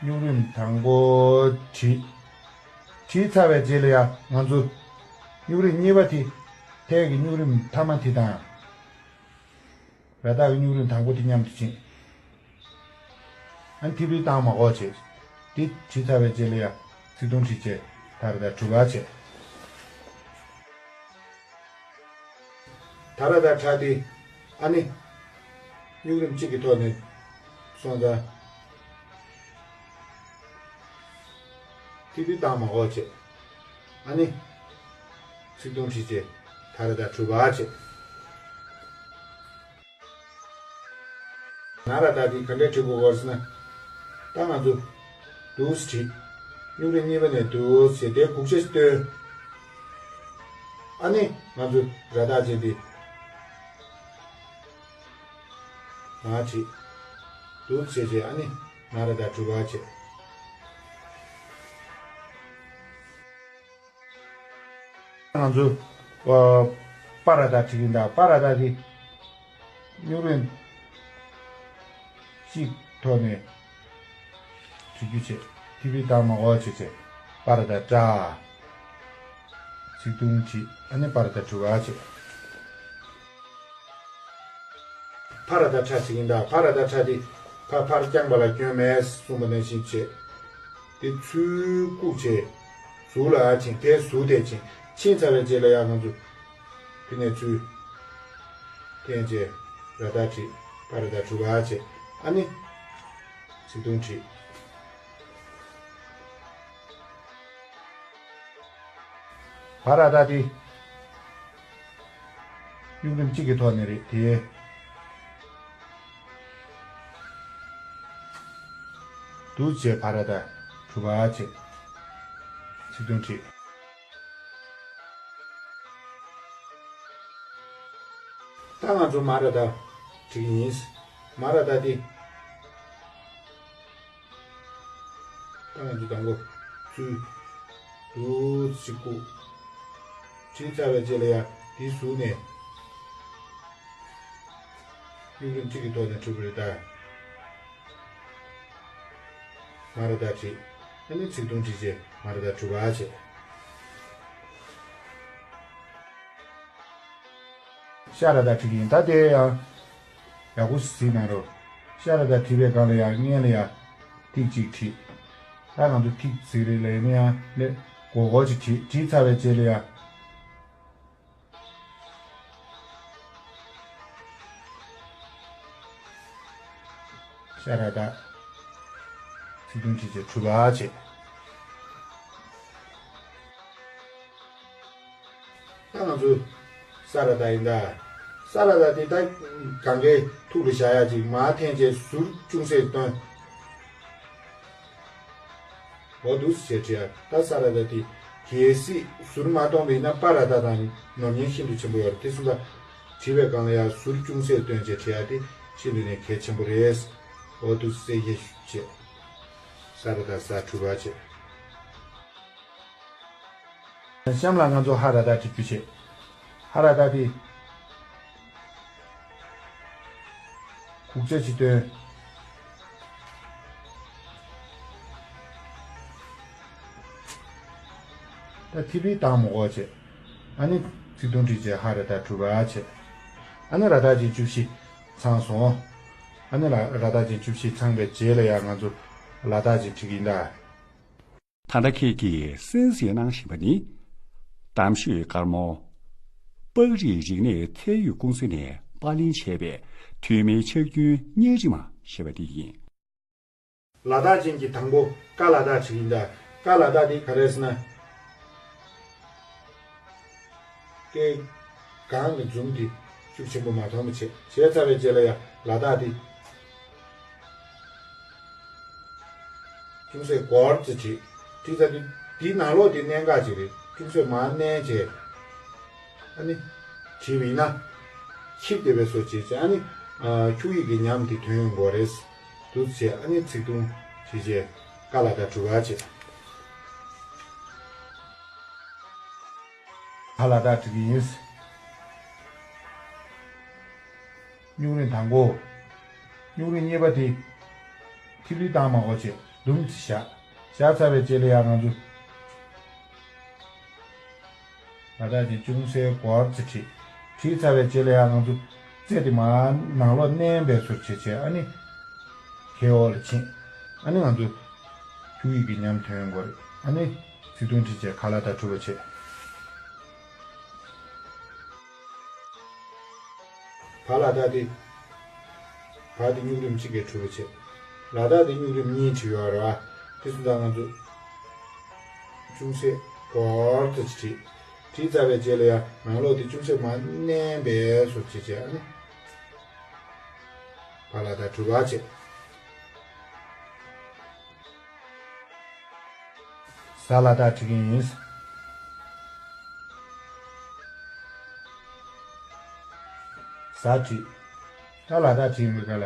སྨྱུག་རིམ་དང་པོ་བྲིས། བྲིས་ཚར་བའི་རྗེས་ལ་ཡང་ང་ཚོ་སྨྱུག་རིམ་གཉིས་པ་དེ་ཐད་ཀྱི་སྨྱུག་རིམ་མཐའ་མ་དེ་དང་། ར་ཏ་གི་སྨྱུག་རིམ་དང་པོ་དེ་མཉམ་དུ་ཕྱིན། ཨ་ནི་ཐིག་པའི་རྟགས་མ་འགོག་བྱས། དེ་བྲིས་ཚར་བའི་རྗེས་ལ་ཡང་ཚིག་ཐུང་བྲིས་བྱས་ཏ་ར་ཏ་གྲུ་ག་བྱས། ཏ་ར་ཏ་ཏྲ་དེ་ཨ་ནི་སྨྱུག་རིམ་གཅིག་གི་ཐོག་ནས་སོང་ཙང་ཐིག་པའི་རྟགས་མ་འགོག་བྱས། ཨ་ནི་ཚིག་ཐུང་བྲིས་བྱས་ཏ་ར་ཏ་གྲུ་ག་བྱས། ན་ར་ཏ་དེ་ག་འདྲས་བྲིས་དགོས་སྐོར་ཟེར་ན། ད་ང་ཚོ་འདུག་སེ་བྲིས། སྨྱུག་རིམ་གཉིས་པ་ནས་འདུག་སེ་དེ་གུག་ཆ་ཞིག་བཏོན། ཨ་ནི་ང་ཚོ་ར་ཏ་ཅན་དེ་མར་བྲིས། འདུག་སེ་བྱས་ཨ་ནི་ན་ར་ཏ་གྲུ་ག་བྱས། ང་ཚོ་པ་ར་ཏ་བྲིས་ཀྱི་འདུག་པ་ར་ཏ་དེ་སྨྱུག་རིམ་གཅིག་ཐོག་ནས་བྲིས་རྒྱུ་བྱས། ཐིག་པའི་རྟགས་མ་འགོག་བྱས་བྱས་པ་ར་ཏ་ཏྲ། ཚིག་ཐུང་བྲིས་ཨ་ནི་པ་ར་ཏ་གྲུ་ག་བྱས། ཕ་ར་ཏ་ཕྲ་བྲིས་ཀྱི་འདུག་པ་ར་ཏ་ཕྲ་དེ་ཕ་ཕར་བརྐྱངས་པ་ལ་སྐྱོན་མེད་གསུངས་པ་ནང་བཞིན་བྱས། དེ་ཚུར་བཀུག་བྱས། ཟུར་ལ་ཕྱིན། དེ་ཟུར་དེ་ཕྱིན། ཕྱིན་ཚར་བའི་རྗེས་ལ་ཡང་ང་ཚོ་དེ་ནས་ཚུར་བསྟན་བྱས་ར་ཏ་བྲིས། པ་ར་ཏ་གྲུ་ག་བྱས། ཨ་ནི་ཚིག་ཐུང་བྲིས། བ་ར་ཏ་དེ་སྨྱུག་རིམ་གཅིག་གི་ཐོག་ནས་རེད་དེ། འདུག་སེ་བྱས་ཕ་ར་ཏ་གྲུ་ག་བྱས། ཚིག་ཐུང་བྲིས། ད་ང་ཚོ་མ་ར་ཏ་བྲིས་ཀྱི་ཡིན། མ་ར་ཏ་དེ། ད་ང་ཚོ་དང་པོ་ཚུར་འདུག་སེ་བཀུག་བྲིས་ཚར་བའི་རྗེས་ལ་ཡང་དེའི་ཟུར་ནས་སྨྱུག་རིམ་གཅིག་གི་ཐོག་ནས་བྲིས་པ་རེད་ད། མ་ར་ཏ་བྲིས། ཨ་ནི་ཚིག་ཐུང་བྲིས་རྗེས་མ་ར་ཏ་གྲུ་ག་བྱས། ཤ་ར་ཏ་བྲིས་ཀྱི་ཡིན། ད་དེ་ཡང་ཡག་པོ་གཟིགས་གནང་རོགས། ཤ་ར་ཏ་བྲིས་པའི་སྒང་ལ་ཡང་སྔོན་ལ་ཡང་ཐིག་གཅིག་བྲིས། ད་ང་ཚོ་ཐིག་གཟིགས་རེད་ལབ་ཡིན་ན་ཡང་ལས་མགོ་སྐོར་གཅིག་བྲིས། བྲིས་ཚར་བའི་རྗེས་ལ་ཡང་ཤ་ར་ཏ་ཚིག་ཐུང་བྲིས་བྱས་གྲུ་ག་བྱས། ད་ང་ཚོ་ས་ར་ཏ་ཡིན་ད། ས་ར་ཏ་དེ་ད་གང་གའི་ཐུགས་ལ་བཞག་ཡ་ཅིག་མར་འཐེན་བྱས་ཟུར་ཅུང་ཟད་བཏོན། འོ་འདུག་སེ་བྱས་བྲིས་ཡ། ད་ས་ར་ཏ་དེ་གལ་སྲིད་ཟུར་མ་བཏོན་པ་ཡིན་ན་པ་ར་ཏ་དང་ནོར་ཉེན་ཤིན་ཏུ་ཆེན་པོ་ཡོད་རེད། དེ་སོང་ཙང་བྲིས་པའི་སྒང་ལ་ཡ་ཟུར་ཅུང་ཟད་བཏོན་བྱས་བྲིས་ཡ་དེ་ཤིན་ཏུ་ནས་གལ་ཆེན་པོ་རེད། འོ་འདུག་སེ་ཡེ་ཞུ་བྱས། ས་ར་ཏ་ས་གྲུ་ག་བྱས། གཤམ་ལ་ང་ཚོ་ཧ་ར་ཏ་བྲིས་རྒྱུ་བྱས། ཧ་ར་ཏ་དེ་གུག་ཆ་གཅིག་བཏོན། ད་ཐིག་པའི་རྟགས་མ་འགོག་བྱས། ཨ་ནི་ཚིག་ཐུང་བྲིས་བྱས་ཧ་ར་ཏ་གྲུ་ག་བྱས། ཨ་ནི་ར་ཏ་ཅན་བཅུ་བཞི་ཚང་སོང་། ཨ་ནི་ལ་ར་ཏ་ཅན་བཅུ་བཞི་ཚང་བའི་རྗེས་ལ་ཡང་ང་ཚོ་ལ་ཏ་ཅན་བྲིས་ཀྱི་ཡིན་ད། ད་ལྟ་ཁྱེད་ཀྱིས་གསན་གཟིགས་གནང་བཞིན་པ་ནི། གཏམ་ཤོད་དཀར་མོ། པགས་རིགས་རིག་གནས་ཚད་ཡོད་ཀུང་སི་ནས་པར་ལེན་བྱས་པའི་ཐོན་མིའི་ཕྱག་རྒྱུན་བརྙན་རིས་མ་ཞེས་པ་དེ་ཡིན། ལ་དྭགས་ཅན་གྱི་དང་པོ་ཀ་ལ་དྭགས་བྲིས་ཡིན་ད། ཀ་ལ་དྭགས་དེ་ག་རེ་ཟེར་ན། སྐད་གང་གི་འཛུམ་དེ་ཤུགས་ཆེན་པོ་མ་མཐོང་བ་བྱས། བྱས་ཚར་བའི་རྗེས་ལ་ཡང་ལ་དྭགས་དེ། ཅུང་ཟད་སྒོར་ཙམ་བྲིས། བྲིས་ཚར་དུས་དེའི་ནང་ལོགས་དེ་མནན་ག་ཅིག་རེད། ཅུང་ཟད་མར་མནན་བྱས། ཨ་ནི་བྲིས་པ་ཡིན་ན། ཁྱིབ་བསྡད་པའི་བཟོ་བྱས་བྱས། ཨ་ནི་ཁྱུག་ཡིག་གི་ཉམས་དེ་ཐོན་ཡོང་གི་རེད། འདུག་བྱས། ཨ་ནི་ཚིག་ཐུང་བྲིས་བྱས། ཀ་ལ་བཏགས་གྲུ་པ་བྱས། ཕ་ལ་བཏགས་བྲིས་ཀྱི་ཡིན། སྨྱུག་རིང་དང་པོ། སྨྱུག་རིང་གཉིས་པ་དེ། ཐིབ་ལི་བཏང་མ་དགོས་བྱས། དུམ་ཙམ་བཞག་བཞག་ཚར་བའི་རྗེས་ལ་ཡང་ང་ཚོ། ལ་དྭགས་ཅན་ཅུང་ཟད་སྒོར་ཙམ་བྲིས། བྲིས་ཚར་བའི་རྗེས་ལ་ཡང་ང་ཚོ། རྩེ་དེ་མར་ནང་ལོགས་མནན་པའི་ཚུལ་བྱས་བྱས། ཨ་ནི། ཁའི་འོག་ལ་ཕྱིན། ཨ་ནི་ང་ཚོ། ཁྱུག་ཡིག་གི་ཉམས་ཐོན་ཡོང་གི་རེད། ཨ་ནི། ཚིག་ཐུང་བྲིས་བྱས། ཁ་ལ་བཏགས་གྲུ་པ་བྱས། བ་ལ་བཏགས་དེ། བ་དེ་སྨྱུག་རིམ་གཅིག་གིས་གྲུབ་པ་བྱས། ལ་བཏགས་དེ་སྨྱུག་རིམ་གཉིས་བྲིས་ཡོད་རེད་བ། དེ་ཚོ་ད་ང་ཚོ། ཅུང་ཟད་སྒོར་ཙམ་ཅིག་བྲིས། བྲིས་ཚར་བའི་རྗེས་ལ་ཡང་ནང་ལོགས་དེ་ཅུང་ཟད་མར་མནན་པའི་བཟོ་བྱས་བྱས། ཨ་ནི། བ་ལ་བཏགས་གྲུ་པ་བྱས། ཟ་ལ་བཏགས་བྲིས་ཀྱི་ཡིན། ཟ་བྲིས། ད་ལ་བཏགས་བྲིས་ཡིན་པའི་སྐབས་ལ།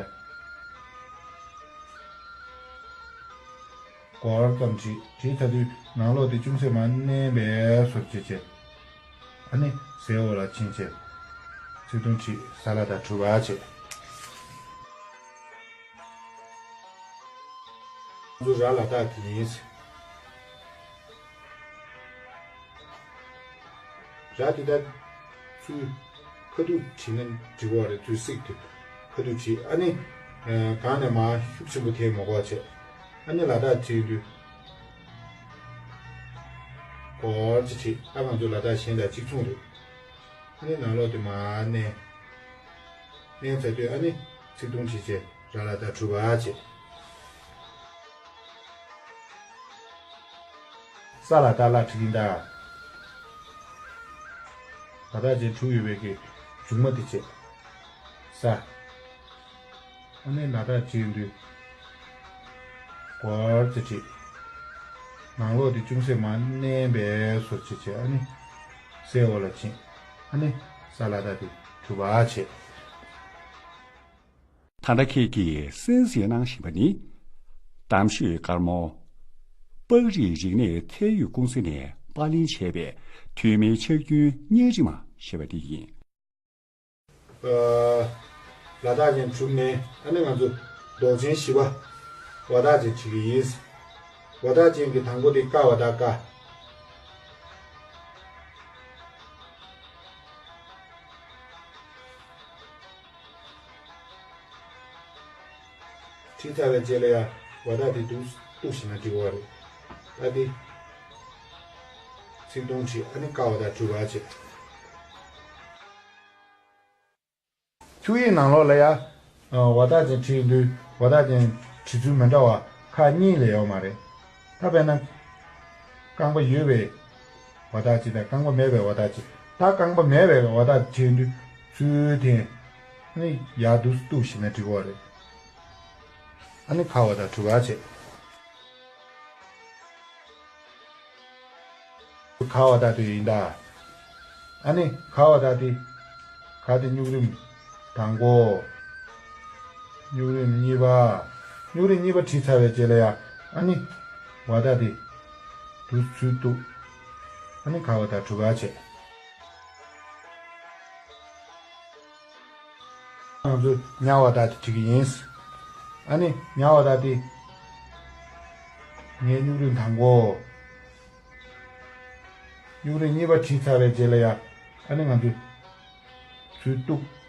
སྒོར་ཙམ་བྲིས། བྲིས་ཚར་དུས་ནང་ལོགས་དེ་ཅུང་ཟད་མར་མནན་པའི་བཟོ་བྱས་བྱས། ཨ་ནི་ཟའི་འོག་ལ་ཕྱིན་བྱས། ཚིག་ཐུང་བྲིས། ཟ་ལ་བཏགས་གྲུ་པ་བྱས། ང་ཚོ་ར་ལ་བཏགས་ཀྱི་ཡིན། ར་དེ་ད་ཚུར་ཁ་ཐུག་བྲིས་ན་འགྲིག་གི་རེད། ཚུར་གཟིགས་དུས་ཁ་ཐུག་བྲིས། ཨ་ནི། ཨ་གང་ནས་མར་ཤུགས་ཆེན་པོ་འཐེན་མ་དགོས་བྱས། ཨ་ནི་ལ་བཏགས་བྲིས་དུས། སྒོར་ཅིག་བྲིས། ད་ང་ཚོ་ལ་བཏགས་གཞན་དང་གཅིག་མཚུངས་རེད། ཨ་ནི་ནང་ལོགས་དེ་མར་མནན། མནན་ཚར་དུས་ཨ་ནི་ཚིག་ཐུང་བྲིས་བྱས། ར་ལ་བཏགས་གྲུ་པ་བྱས། ས་ལ་བཏགས་སླ་བྲིས་ཀྱི་ཡིན་ད། ལ་དྭགས་ཅན་དྲུག་ཡོད་པའི་གི་མཇུག་མ་དེ་བྱས། ས། ཨ་ནི་ལ་དྭགས་ཅན་དུས། སྒོར་ཙམ་བྲིས། ནང་ལོགས་དེ་ཅུང་ཟད་མར་མནན་པའི་བཟོ་བྱས་བྱས། ཨ་ནི། སའི་འོག་ལ་ཕྱིན། ཨ་ནི། ས་ལ་བཏགས་དེ་གྲུ་པ་བྱས། ད་ལྟ་ཁྱེད་ཀྱིས་གསན་གཟིགས་གནང་བཞིན་པ་ནི། གཏམ་ཤོད་དཀར་མོ། པགས་རིགས་རིག་གནས་ཚད་ཡོད་ཀུང་སི་ནས་པར་ལེན་བྱས་པའི་ཐོན་མིའི་ཕྱག་རྒྱུན་བརྙན་རིས་མ་ཞེས་པ་དེ་ཡིན། ལ་དྭགས་ཅན་དྲུག་ནས་ཨ་ནི་ང་ཚོ་མདོག་ཅན་བཞི་པ་ཝ་དྭགས་ཅན་བྲིས་ཀྱི་ཡིན། ཝ་དྭགས་ཅན་གྱི་དང་པོ་དེ་ཀ་ཝ་དྭགས་ཀ། བྲིས་ཚར་བའི་རྗེས་ལ་ཡང་ཝ་དྭགས་དེ་འདུག་གཏུགས་ཤིག་ན་འགྲིག་གི་རེད། ད་དེ་ཚིག་ཐུང་བྲིས། ཨ་ནི་ཀ་ཝ་དྭགས་གྲུ་པ་བྱས། ཁྱུག་ཡིག་ནང་ལོགས་ལ་ཡང་ཝ་དྭགས་ཅན་བྲིས་དུས་ཝ་དྭགས་ཅན་བྲིས་ཚུལ་མི་འདྲ་བ་ཁག་གཉིས་ལས་ཡོད་མ་རེད། ད་དཔེར་ན། རྐང་པ་ཡོད་པའི་ཝ་དྭགས་ཅན་དང་རྐང་པ་མེད་པའི་ཝ་དྭགས་ཅན། ད་རྐང་པ་མེད་པའི་ཝ་དྭགས་ཅན་དུས་ཚུལ་དེ། ནི་ཡར་འདུག་གཏུགས་ཤིག་ན་འགྲིག་གི་རེད། ཨ་ནི་ཁ་ཝ་དྭགས་གྲུ་པ་བྱས། ཁ་ཝ་དྭགས་དེ་ཡིན་ད། ཨ་ནི་ཁ་ཝ་དྭགས་དེ། ཁ་དེ་སྨྱུག་རིམ་དང་པོ། སྨྱུག་རིམ་གཉིས་པ། སྨྱུག་རིམ་གཉིས་པ་བྲིས་ཚར་བའི་རྗེས་ལ་ཡང་ཨ་ནི་ཝ་དྭགས་དེ། འདུག་ཚུལ་གཏུགས། ཨ་ནི་ཁ་ཝ་དྭགས་གྲུ་པ་བྱས། ང་ཚོས་ཉ་ཝ་དྭགས་དེ་བྲིས་ཀྱི་ཡིན། ཨ་ནི་ཉ་ཝ་དྭགས་དེ། ངའི་སྨྱུག་རིམ་དང་པོ། སྨྱུག་རིམ་གཉིས་པ་བྲིས་ཚར་བའི་རྗེས་ལ་ཡང་ཨ་ནི་ང་ཚོས་ཚུལ་གཏུགས།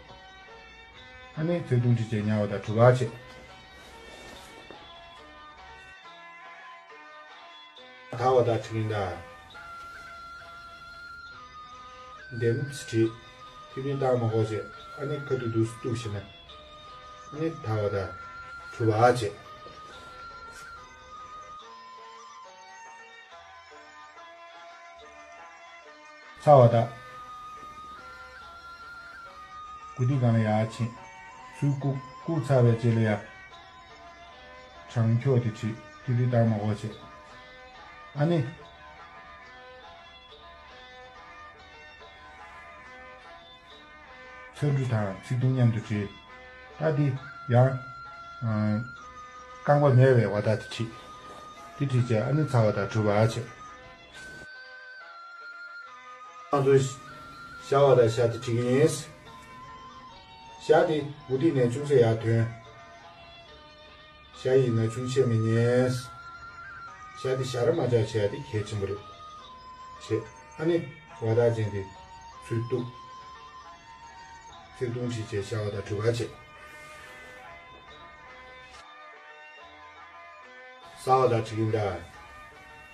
ཨ་ནི་ཚིག་ཐུང་བྲིས་བྱས་ཉ་ཝ་དྭགས་གྲུ་པ་བྱས། ད་ཝ་དྭགས་བྲིས་ཀྱི་ཡིན་ད། འདེམས་བྲིས། ཐིབས་ལེན་བཏང་མ་དགོས་བྱས། ཨ་ནི་ཁ་ཐུག་འདུག་གཏུགས་ཤིག་ན། ཨ་ནི་ད་ཝ་དྭགས་གྲུ་པ་བྱས། ཚ་ཝ་དྭགས། མགོ་ཐིག་སྒང་ལ་ཡར་ཕྱིན། ཚུར་བཀུག་བཀུག་ཚར་བའི་རྗེས་ལ་ཡར། བྲང་ཁྱོག་དེ་བྲིས། ཏི་རི་བཏང་མ་དགོས་བྱས། ཨ་ནི། ཚོན་གྲུ་དང་ཚིག་ཐུང་མཉམ་དུ་བྲིས། ད་འདི་ཡང་། ཨ། རྐང་པ་མེད་པའི་བ་ད་དེ་བྲིས། དེ་བྲིས་བྱས་ཨ་ནི་ཚ་བ་ད་གྲུ་བ་བྱས། ང་ཚོས་ཞ་བ་ད་ཞ་དེ་བྲིས་ཀྱི་ཡིན། ཞ་དེ་མུ་ཏིག་ནས་ཅུང་ཟད་ཡར་ཐོན། ཞ་ཡིན་ན་ཆུང་ཆེ་མི་ཉན། ཞ་དེ་ཞ་ར་མ་ཆག་བྱས་ཡ་དེ་གལ་ཆེན་པོ་རེད། བྱས། ཨ་ནི་བ་ད་ཅན་དེ་ཚུར་གཏུགས། ཚིག་ཐུང་བྲིས་བྱས་ཞ་བ་ད་གྲུ་བ་བྱས། ས་བ་ད་བྲིས་ཀྱིན་གདའ།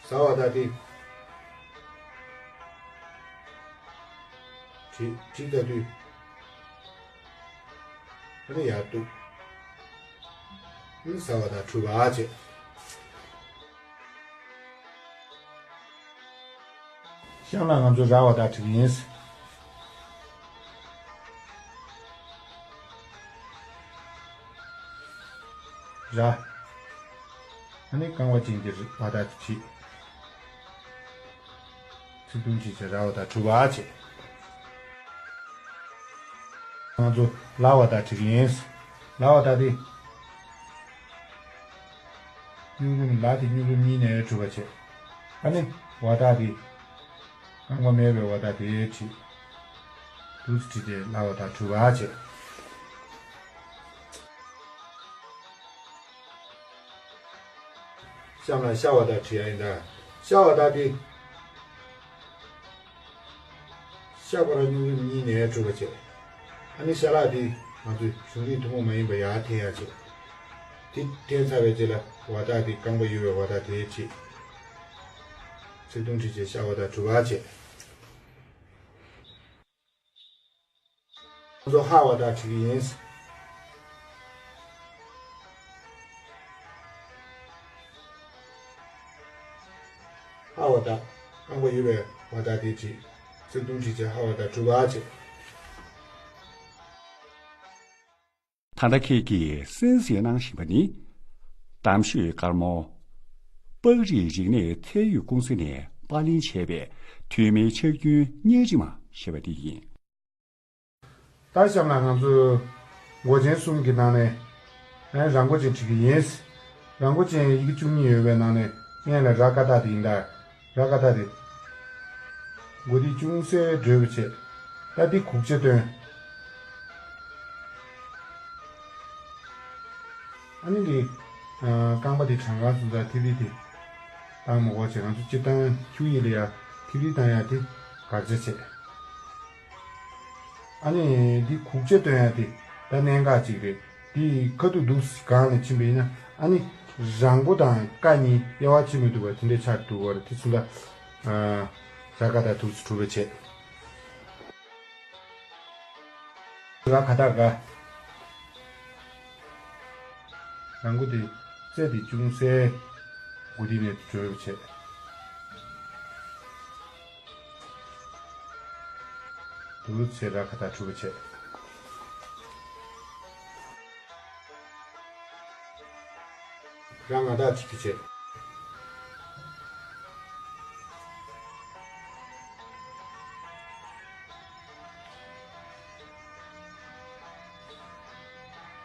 ས་བ་ད་དེ། བྲིས་བྲིས་ད་དུས། ཨ་ནི་ཡར་གཏུགས། ཨ་ནི་ས་བ་ད་གྲུ་བ་བྱས། གཤམ་ལ་ང་ཚོ་ར་བ་ད་བྲིས་ཀྱི་ཡིན། ར། ཨ་ནི་རྐང་པ་ཅན་གྱི་བ་ད་བྲིས། ཚིག་ཐུང་བྲིས་བྱས་ར་བ་ད་གྲུ་བ་བྱས། ང་ཚོ་ལ་བ་ད་བྲིས་ཀྱི་ཡིན། ལ་བ་ད་དེ། སྨྱུག་རུམ་ལ་དེ་སྨྱུག་རུམ་གཉིས་ནས་གྲུབ་པ་བྱས། ཨ་ནི་བ་ད་དེ། རྐང་པ་མེད་པའི་བ་ད་དེ་བྲིས། འདུག་སེ་བྲིས་ཏེ་ལ་བ་ད་གྲུབ་པ་བྱས། གཤམ་ལ་ཤ་བ་ད་བྲིས་ཡ་ཡིན་ད། ཤ་བ་ད་དེ། ཤ་ཁོ་རང་སྨྱུག་རིམ་གཉིས་ནས་གྲུབ་པ་བྱས། ཨ་ནི་ཤ་ལག་དེ་ང་ཚོས་གཞུང་རིགས་ཐུན་མོང་མ་ཡིན་པ་ཡར་འཐེན་ཡ་བྱས། དེ་འཐེན་ཚར་བའི་རྗེས་ལ་བ་ད་དེ་རྐང་པ་ཡོད་པའི་བ་ད་དེ་བྲིས། ཚིག་ཐུང་བྲིས་བྱས་ཤ་བ་ད་གྲུབ་པ་བྱས། ང་ཚོ་ཧ་བ་ད་བྲིས་ཀྱི་ཡིན། ཧ་བ་ད། རྐང་པ་ཡོད་པའི་བ་ད་དེ་བྲིས། ཚིག་ཐུང་བྲིས་བྱས་ཧ་བ་ད་གྲུབ་པ་བྱས། ད་ལྟ་ཁྱེད་ཀྱིས་གསན་གཟིགས་གནང་བཞིན་པ་ནི། གཏམ་ཤོད་དཀར་མོ། པགས་རིགས་རིག་གནས་ཚད་ཡོད་ཀུང་སི་ནས་པར་ལེན་བྱས་པའི་ཐོན་མིའི་ཕྱག་རྒྱུན་བརྙན་རིས་མ་ཞེས་པ་འདི་ཡིན། ད་གཤམ་ལ་ང་ཚོས་མགོ་ཅན་གསུམ་གྱི་ནང་ནས་ཨེ་ར་མགོ་ཅན་བྲིས་ཀྱི་ཡིན། ར་མགོ་ཅན་ཡི་གེ་བཅུ་གཉིས་ཡོད་པའི་ནང་ནས་སྔོན་ལ་ར་ཀ་ཏ་དེ་ཡིན་ད། ར་ཀ་ཏ་དེ། མགོ་དེ་ཅུང་ཟད་འགྲོས་པ་བྱས། ད་དེ་གུག་ཆ་བཏོན། ཨ་ནི་འདི། ཨ། རྐང་པ་འདི་བྲང་ཁ་སུ་འཛག་ཐིབ་ཐིབ་དེ་བཏང་མ་དགོས་བྱས། ང་ཚོ་སྤྱིར་བཏང་ཁྱུ་གཉིས་ལ་ཡ་ཐིབ་ཐིབ་བཏང་ཡ་དེ་དགག་བྱ་བྱས། ཨ་ནི་འདི་གུག་ཆ་བཏོན་ཡ་དེ་ད་གནད་འགག་ཅིག་རེད། འདི་ཁ་ཐུག་འདུག་སྒང་ནས་ཕྱིན་པ་ཡིན་ན་ཨ་ནི་ར་མགོ་དང་ཀ་གཉིས་དབྱེ་བ་ཕྱེ་མི་ཐུབ་པ་དེ་འདྲའི་ཆགས་འདུག་བར་དེ་ཚོ་ད། ཨ། ར་ཀ་ཏ་འདུག་སེ་གྲུབ་པ་བྱས། ར་ཁ་ཏ་ག། ར་མགོ་དེ་རྩེ་དེ་ཅུང་ཟད་མགོ་དེ་ནས་གྲོལ་བ་བྱས། འདུག་སེ་ར་ཁ་ཏ་གྲུབ་པ་བྱས། ར་ང་ཏ་བྲིས་ཏེ་བྱས།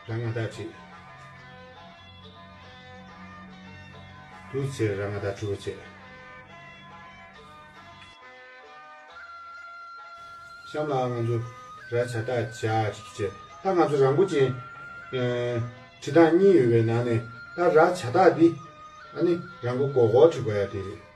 ར་ང་ཏ་བྲིས། འདུག་སེ་ར་ང་ཏ་གྲུབ་པ་བྱས། གཤམ་ལ་ང་ཚོ་ར་ཇ་ཏ་ཇ་བྲིས་བྱས། ད་ང་ཚོ་ར་མགོ་ཅན། ཨེ། བྲིས་སྟངས་གཉིས་ཡོད་པའི་ནང་ནས་ད་ར་ཇ་ཏ་འདི། ཨ་ནི་ར་མགོ་སྒོར་སྒོར་བྲིས་དགོས་ཡ་དེ་རེད།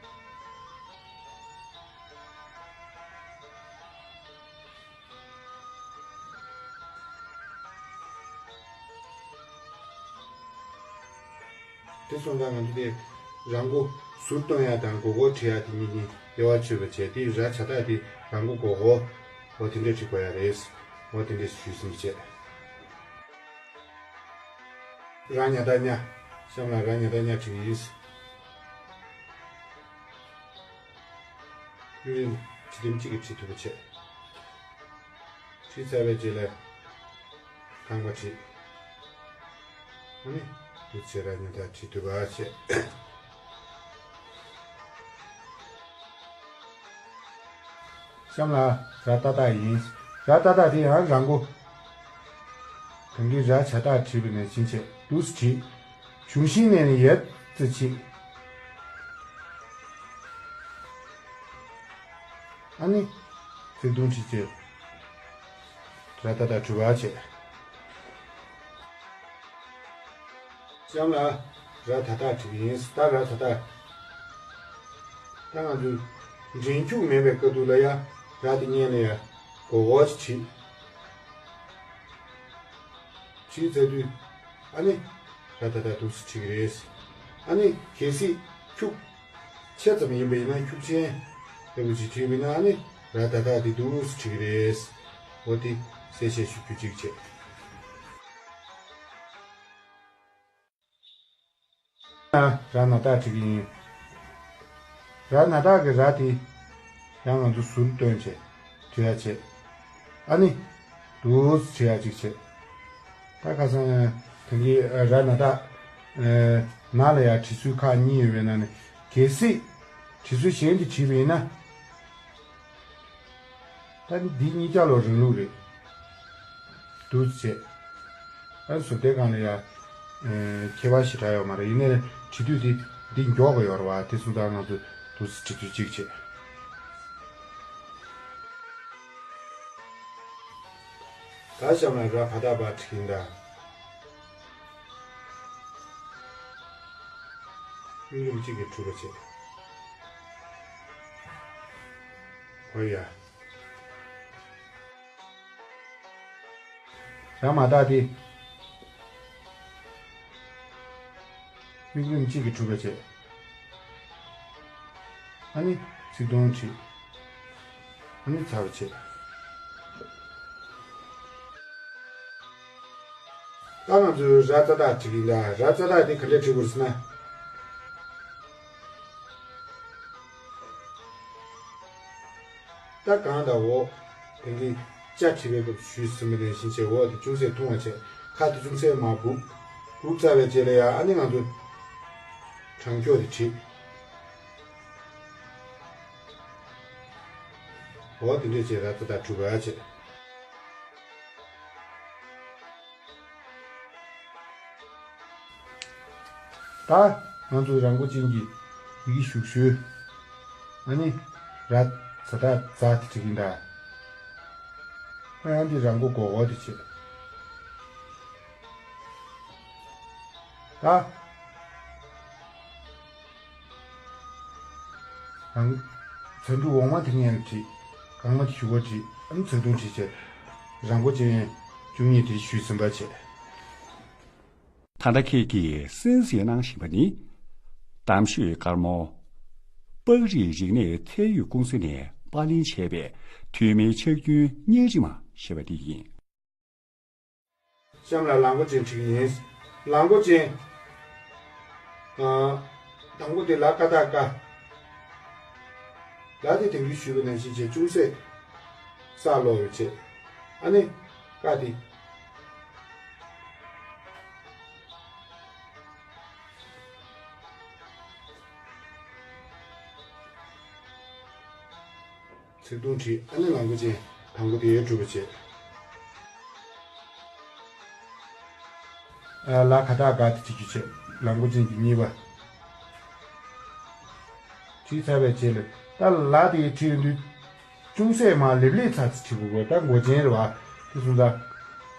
དེ་སོང་ཙང་ང་ཚོ་དེ་ར་མགོ་ཟུར་གཏོང་ཡ་དང་མགོ་སྐོར་བྲི་ཡ་དེ་གཉིས་ཀྱི་དབྱེ་བ་ཕྱེ་བ་བྱས་ཏེ་ར་ཇ་ཏ་དེ་ར་མགོ་མགོ་སྐོར། འོ་དེ་འདྲས་བྲི་དགོས་ཡ་རེད། འོ་དེ་འདྲས་ཞུས་ཟིན་བྱས། ར་ཉ་ཏ་ཉ། གཤམ་ལ་ར་ཉ་ཏ་ཉ་བྲིས་ཡིན། ཡུན་རིང་བྲིས་དེམ་གཅིག་གིས་བྲིས་ཐུབ་པ་བྱས། བྲིས་ཚར་བའི་རྗེས་ལ་རྐང་པ་བྲིས། ཨ་ནི། དུ་བྱེད་ར་ཉི་ད་བྲིས་ཐུབ་པ་བྱེད། གཤམ་ལ་ར་ཏ་ཏ་ཡིན། ར་ཏ་ཏ་དེ་ཡང་ར་མགོ། གང་གི་ར་ཆ་ཏ་བྲིས་པ་ནས་ཕྱིན་ཆད་དུས་སུ་བྲིས། གཞུང་ཤིང་ནས་ནི་ཡར་རྩི་བྱེད། ཨ་ནི། ཚིག་དུང་ཁྲི་བཅས། ར་ཏ་ཏ་གྲུ་བ་བྱས། གཤམ་ལ་ར་ད་ཏ་བྲིས་ཡིན། ད་ར་ད་ཏ། ད་ང་ཚོས་འདྲེན་འཁྱུག་མེད་པའི་དཀའ་སྡུག་ལ་ཡ། ར་དེ་སྔོན་ལ་ཡ། གོ་གོ་ཅིག་བྲིས། བྲིས་ཚར་དུས། ཨ་ནི། ར་ད་ཏ་འདུག་སེ་བྲིས་ཀྱི་རེད། ཨ་ནི་གལ་སྲིད་ཁྱུག་ཆེ་ཙམ་ཡིན་པ་ཡིན་ན་ཁྱུག་ཆེན་ལྟ་བུ་ཅིག་བྲིས་པ་ཡིན་ན། ཨ་ནི་ར་ད་ཏ་འདི་འདུག་སེ་བྲིས་ཀྱི་རེད། འོ་དེ་གསལ་བཤད་ཞུ་རྒྱུ་གཅིག་བྱས། ར་ན་ཏ་བྲིས་ཀྱི་ཡིན། ར་ན་ཏ་གི་ར་དེ་ཡང་ང་ཚོ་ཟུར་བཏོན་བྱས་བྲིས་ཡ་བྱས། ཨ་ནི་འདུག་སེ་བྲིས་ཡ་གཅིག་བྱས། ད་ཁ་སང་དེང་གི་ར་ན་ཏ་ན་ལ་ཡ་བྲིས་ཚུལ་ཁག་གཉིས་ཡོད་པའི་ནང་ནས། གལ་སྲིད་བྲིས་ཚུལ་གཞན་དེ་བྲིས་པ་ཡིན་ན། ད་ནི་འདི་གཉིས་ཀ་ལོ་རིང་ལུགས་རེད། འདུག་སེ་བྱས། ཨ་ཟུར་དེ་སྒང་ལ་ཡ། ཨེ། ཁྱད་པར་ཞེ་དྲག་ཡོད་མ་རེད། ཡིན་ནའི་བྲིས་དུས་འདི་འདི་མགྱོགས་ཀྱི་ཡོད་རེད་བ། དེ་སོང་ཙང་ང་ཚོས་འདུག་སེ་བྲིས་དུས་གཅིག་བྱས། ད་གཤམ་ལ་ར་བ་ད་བ་བྲིས་ཡིན་ད། དབྱིངས་རིམ་གཅིག་གིས་གྲུབ་པ་བྱས། ཧོ་ཡ། ར་མ་ཏ་དེ། དབྱིངས་རིམ་གཅིག་གིས་གྲུབ་པ་བྱས། ཨ་ནི་ཚིག་དུང་བྲིས། ཨ་ནི་ཚར་བ་བྱས། ད་ང་ཚོས་ར་ཙ་ཏ་བྲིས་ཀྱི་ཡིན་ད། ར་ཙ་ཏ་དེ་ག་འདྲ་བྲིས་དགོས་ཟེར་ན། ད་གང་ལྟར་འོ། དེང་གི་ཅ་བྲིས་པའི་སྐབས་ཞུས་ཟིན་པ་ནང་བཞིན་བྱས། འོ་དེ་ཅུང་ཟད་ཐུང་བ་བྱས། ཁ་དེ་ཅུང་ཟད་མར་སྒུག་སྒུག་ཚར་བའི་རྗེས་ལ་ཡ། ཨ་ནི་ང་ཚོ་དྲང་འཁྱོག་དེ་བྲིས། འོ་དེ་འདྲས་བྱས་ར་ཙ་ཏ་གྲུབ་པ་བྱས། ད་ང་ཚོ་ར་མགོ་ཅན་གྱི་ཡི་གེ་བཞུགས་ཤོས། ཨ་ནི་ར་ཛ་ད་ཛ་དེ་བྲིས་ཀྱི་ཡིན་ད། ཨ་ཡང་དེ་ར་མགོ་གོ་གོ་དེ་བྱས། ད། རང་། ཚ་འབྲུ་འོག་མ་དེ་སྔོན་ལ་བྲིས། རྐང་མ་དེ་གཞུག་གུ་བྲིས། ཨ་ནི་ཚ་གདུང་བྲིས་བྱས། ར་མགོ་ཅན་བཅུ་གཉིས་དེ་ཞུས་ཟིན་པ་བྱས། ད་ལྟ་ཁྱེད་ཀྱིས་གསན་གཟིགས་གནང་བཞིན་པ་ནི། གཏམ་ཤོད་དཀར་མོ། པགས་རིགས་རིག་གནས་ཚད་ཡོད་ཀུང་སི་ནས་པར་ལེན་བྱས་པའི་ཐོན་མིའི་ཕྱག་རྒྱུན་བརྙན་རིས་མ་ཞེས་པ་འདི་ཡིན། གཤམ་ལ་ལ་མགོ་ཅན་བྲིས་ཀྱི་ཡིན། ལ་མགོ་ཅན། ཨ། དང་པོ་དེ་ལ་ཀ་བཏགས་ཀ། ལ་དེ་དེང་གི་ཞུས་པ་ནང་བཞིན་བྱས་ཅུང་ཟད་ས་ལོག་ཡོད་བྱས། ཨ་ནི་ཀ་དེ། ཚིག་དུང་བྲིས། ཨ་ནི་ལ་མགོ་ཅན་དང་པོ་དེ་གྲུབ་པ་བྱས། ཨ། ལ་ག་བཏགས་ག་དེ་བྲིས་རྒྱུ་བྱས། ལ་མགོ་ཅན་གྱི་གཉིས་པ། བྲིས་ཚར་བའི་རྗེས་ལ་ད་ལ་དེ་བྲིས་ཡོང་དུས། ཅུང་ཟད་མར་ལེབ་ལེབ་ཚ་ཚ་བྲིས་དགོས་གོ། ད་མགོ་ཅན་རེད་བ། དེ་སོང་ཙང་།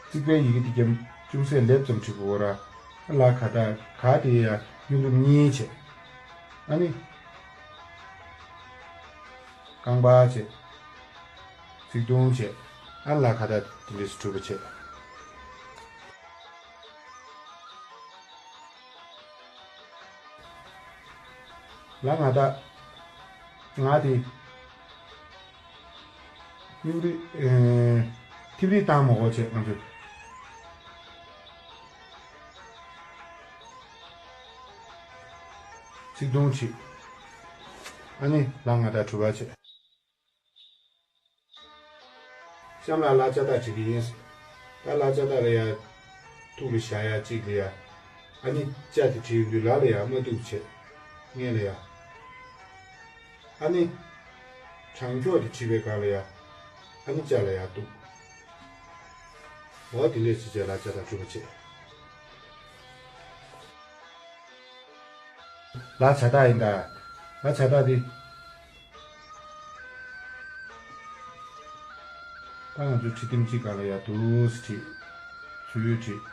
རྩིག་པའི་ཡི་གེ་དེ་ཀྱང་ཅུང་ཟད་ལེབ་ཙམ་བྲིས་དགོས་གོ་ར། ལ་ག་བཏགས་ག་དེ་ཡ་དབྱིངས་རིམ་གཉིས་བྱས། ཨ་ནི། རྐང་པ་བྱས། ཚིག་དུང་བྱས། ཨ་ལ་ག་བཏགས་དེ་འདྲས་སུ་གྲུབ་པ་བྱས། ལ་ང་བཏགས་ང་དེ། དབྱིངས་རིག་ཨེ། ཐིབ་རིག་བཏང་མ་དགོས་བྱས་ང་ཚོས། ཚིག་དུང་བྲིས། ཨ་ནི་ལ་ང་བཏགས་གྲུབ་པ་བྱས། གཤམ་ལ་ལ་ཅ་བཏགས་བྲིས་ཀྱི་ཡིན། ད་ལ་ཅ་བཏགས་ལ་ཡ། ཐུག་ལ་བཞག་ཡ་གཅིག་ལ་ཡ། ཨ་ནི་ལྕགས་དེ་བྲིས་ཡོང་དུས་ལ་ལ་ཡ་མ་གཏུགས་བྱས། སྔོན་ལ་ཡ། ཨ་ནི། དྲང་འཁྱོག་དེ་བྲིས་པའི་སྒང་ལ་ཡ། ཨ་ནི་ལྕགས་ལ་ཡ་གཏུགས། འོ་དེ་འདྲས་བྱས་བྱས་ལ་ལྕགས་དང་གྲུབ་པ་བྱས། ལ་ལྕགས་དག་ཡིན་ད། ལ་ལྕགས་དག་དེ། ད་ང་ཚོའི་ཁྲི་ལྡེམ་གཅིག་སྒང་ལ་ཡ་འདུག་སེ་བྲིས། ཚུར་བྲིས།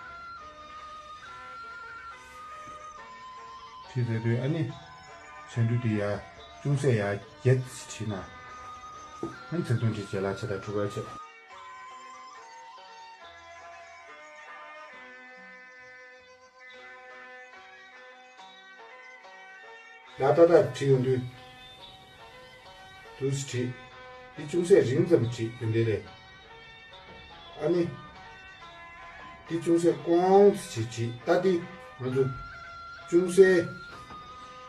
བྲིས་ཚར་དུས་ཨ་ནི། བྱང་འགྲོས་དེ་ཡ། ཅུང་ཟད་ཡ་བརྒྱད་ཙམ་བྲིས་ན། ཨ་ནི་ཚིག་ཐུང་བྲིས་བྱས་ལ་ལྕགས་དག་གྲུབ་པ་བྱས། ལ་ཏ་བཏགས་བྲིས་ཡོང་དུས། འདུག་སེ་བྲིས། འདི་ཅུང་ཟད་རིང་ཙམ་བྲིས་ཡོང་དེ་རེད། ཨ་ནི། འདི་ཅུང་ཟད་ཀོང་ཙམ་བྲིས་བྲིས་ད་འདི་ང་ཚོ་ཅུང་ཟད་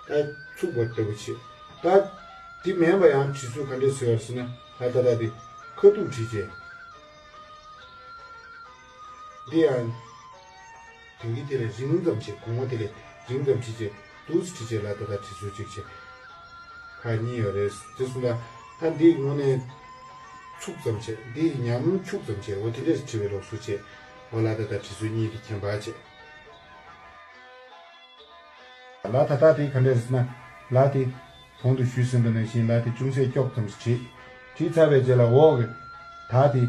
ད་ཚུགས་པ་ལྟ་བུ་བྱེད། ད་འདི་མིན་པ་ཡང་བྲིས་ཚུལ་ག་འདྲས་བཟོས་པ་ཟེར་ན་ལ་ཏ་བཏགས་འདི་ཁ་ཐུག་བྲིས་བྱས། འདི་ཡང་། དེང་གི་དེ་ལས་རིང་ཙམ་བྱས་གོང་མ་དེ་ལས་རིང་ཙམ་བྲིས་བྱས་འདུག་སེ་བྲིས་བྱས་ལ་ཏ་བཏགས་བྲིས་ཚུལ་གཅིག་བྱས། ཁག་གཉིས་ཡོད་རེད་དེ་སོང་ཙང་ད་འདི་དངོས་གནས་ཚུགས་ཙམ་བྱས་འདི་ཉམས་འཁྱུག་ཙམ་བྱས་འོ་དེ་འདྲས་བྲིས་པའི་ལོགས་སུ་བྱས་འོ་ལ་ཏ་བཏགས་བྲིས་ཚུལ་གཉིས་དེ་མཁྱེན་པ་བྱས། ལ་ཏ་བཏགས་དེ་ག་འདྲས་ཟེར་ན་ལ་དེ། གོང་དུ་ཞུས་ཟིན་པ་ནང་བཞིན་ལ་དེ་ཅུང་ཟད་ཀྱོག་ཙམ་ཞིག་བྲིས། བྲིས་ཚར་བའི་རྗེས་ལ་འོག་གི་ད་དེ།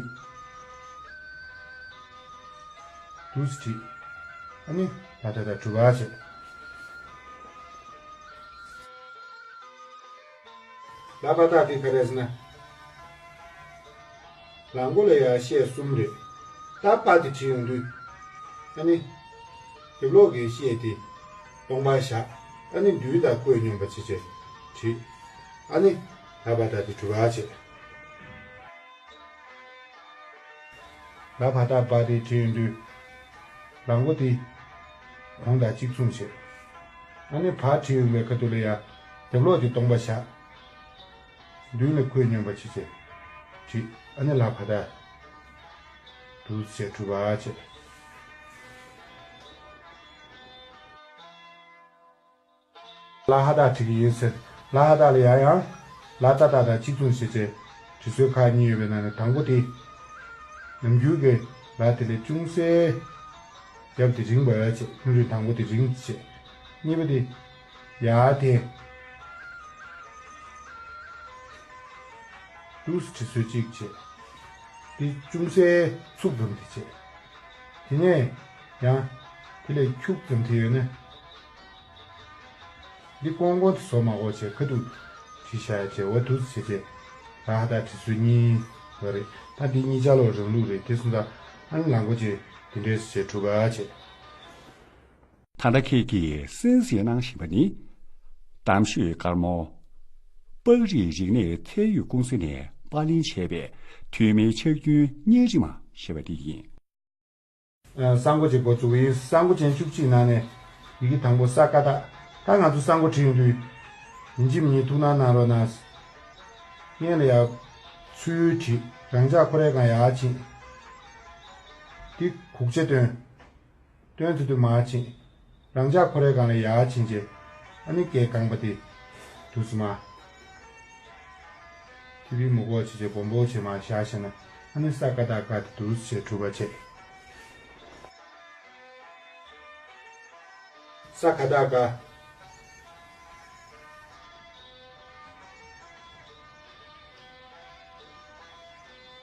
འདུག་སེ་བྲིས། ཨ་ནི་ལ་ཏ་བཏགས་གྲུབ་པ་བྱས། ལ་བ་བཏགས་དེ་ག་རེ་ཟེར་ན། ལ་མགོ་ལ་ཡ་ཤད་གསུམ་རེད། ད་བ་དེ་བྲིས་ཡོང་དུས། ཨ་ནི། རྒྱབ་ལོགས་ཀྱི་ཤད་དེ། སྟོང་པར་བཞག་ཨ་ནི་མདུན་དང་ཁོད་སྙོམས་པ་བྱེད་བྱེད། བྲིས། ཨ་ནི། ལ་བ་བཏགས་དེ་གྲུབ་པ་བྱས། ལ་བ་བཏགས་བ་དེ་བྲིས་ཡོང་དུས། ལ་མགོ་དེ། གོང་དང་གཅིག་མཚུངས་བྱས། ཨ་ནི་བ་བྲིས་ཡོང་བའི་ཁ་ཐུག་ལ་ཡ། རྒྱབ་ལོགས་དེ་སྟོང་པར་བཞག་མདུན་ལ་ཁོད་སྙོམས་པ་བྱེད་བྱེད། བྲིས། ཨ་ནི་ལ་བ་བཏགས། འདུག་སེ་བྱས་གྲུབ་པ་བྱས། ལ་ཧ་བཏགས་བྲིས་ཀྱི་ཡིན་ཟེར། ལ་ཧ་བཏགས་ལ་ཡང་ཡང་། ལ་ཏ་བཏགས་དང་གཅིག་མཚུངས་བྱས་བྱས། བྲིས་སྲོལ་ཁག་གཉིས་ཡོད་པའི་ནང་ནས་དང་པོ་དེ། ནམ་རྒྱུན་གྱི་ལ་དེ་ལས་ཅུང་ཟད། རྒྱབ་དེ་རིང་བ་བྱས། སྙིང་རུས་དང་པོ་དེ་རིང་བྱས། གཉིས་པ་དེ། ཡ་དེ། འདུག་སེ་བྲིས་སྲོལ་གཅིག་བྱས། དེ་ཅུང་ཟད་ཚུགས་ཙམ་དེ་བྱས། དེ་ནས་ཡང་། དེ་ལས་འཁྱུག་ཙམ་དེ་ཡོད་ན། འདི་ཀོང་ཀོང་དེ་བཟོ་མ་དགོས་བྱས་ཁ་ཐུག་བྲིས་བཞག་ཡ་བྱས་འོ་འདུག་སེ་བྱས་བྱས། ལ་ཧ་བཏགས་བྲིས་སྲོལ་གཉིས་ཡོད་རེད། ད་འདི་གཉིས་ཆ་ལོ་རང་ལུགས་རེད་དེ་སོང་ཙང་ཨ་ནི་ལ་མགོ་ཅིག་དེ་འདྲས་བྱས་གྲུབ་པ་བྱས། ད་ལྟ་ཁྱེད་ཀྱིས་གསན་གཟིགས་གནང་བཞིན་པ་ནི། གཏམ་ཤོད་དཀར་མོ། པགས་རིགས་རིག་གནས་ཚད་ཡོད་ཀུང་སི་ནས་པར་ལེན་བྱས་པའི་ཐོན་མིའི་ཕྱག་རྒྱུན་གཉེར་རིམ་ཞེས་པ་དེ་ཡིན། ཨ། ས་མགོ་ཅིག་འགོ་བཙུགས་ཡིན། ས་མགོ་ཅན་བཅུ་གཅིག་ནང་ནས་ཡི་གེ་དང་པོ་ས་ཀ་བཏགས། ད་ང་ཚོ་ས་མགོ་བྲིས་ཡོང་དུས། ཡིན་གཅིག་མིན་གཉིས་ཐུགས་སྣང་གནང་རོགས་གནང་། སྔོན་ལ་ཡ། ཚུར་བྲིས། རང་འཇགས་ཁོ་རའི་སྒང་ཡར་ཕྱིན། འདི་གུག་ཆ་བཏོན། བཏོན་ཚུལ་དུ་མར་ཕྱིན། རང་འཇགས་ཁོ་རའི་སྒང་ལ་ཡར་ཕྱིན་རྗེས། ཨ་ནི་སྐད་རྐང་པ་དེ། དུས་སུ་མ། ཐི་བི་མུ་གོ་བྱེད་བྱེད་སྦོམ་པོ་བྱེད་མར་བཞག་བྱས་ན། ཨ་ནི་ས་ཀ་བཏགས་སྐ་དེ་དུས་སུ་བྱས་གྲུབ་པ་བྱེད། ས་ཀ་བཏགས་སྐ།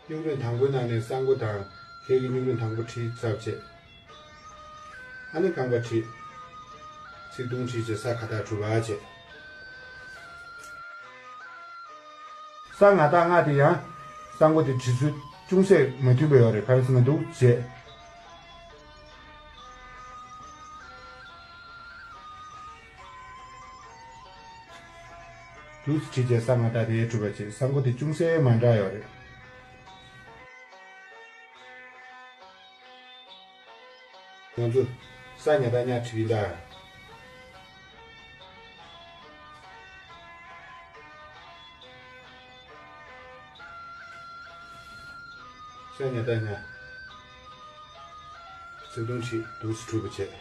སྨྱུག་རིང་དང་པོའི་ནང་ནས་ས་མགོ་དང་ཁལ་གྱི་སྨྱུག་རིང་དང་པོ་བྲིས་ཚར་བྱས། ཨ་ནི་རྐང་པ་བྲིས། ཚིག་ཐུང་བྲིས་བྱས་ས་ཀ་བཏགས་གྲུབ་པ་བྱས། ས་ང་བཏགས་སྔ་དེ་ཡང་ས་མགོ་དེ་བྲིས་ཚུལ་ཅུང་ཟད་མ་མཐུན་པ་ཡོད་རེད། ག་རེ་ཟེར་ན་འདུག་བྱས། འདུག་བྲིས་བྱས་ས་ང་བཏགས་དེ་གྲུབ་པ་བྱས། ས་མགོ་དེ་ཅུང་ཟད་མ་འདྲ་ཡོད་རེད། ང་ཚོ་ས་ཉ་བཏགས་སྙ་བྲིས་ཡིན་ད། ས་ཉ་བཏགས་སྙ། ཚིག་ཐུང་བྲིས། འདུག་སེ་གྲུབ་པ་བྱས།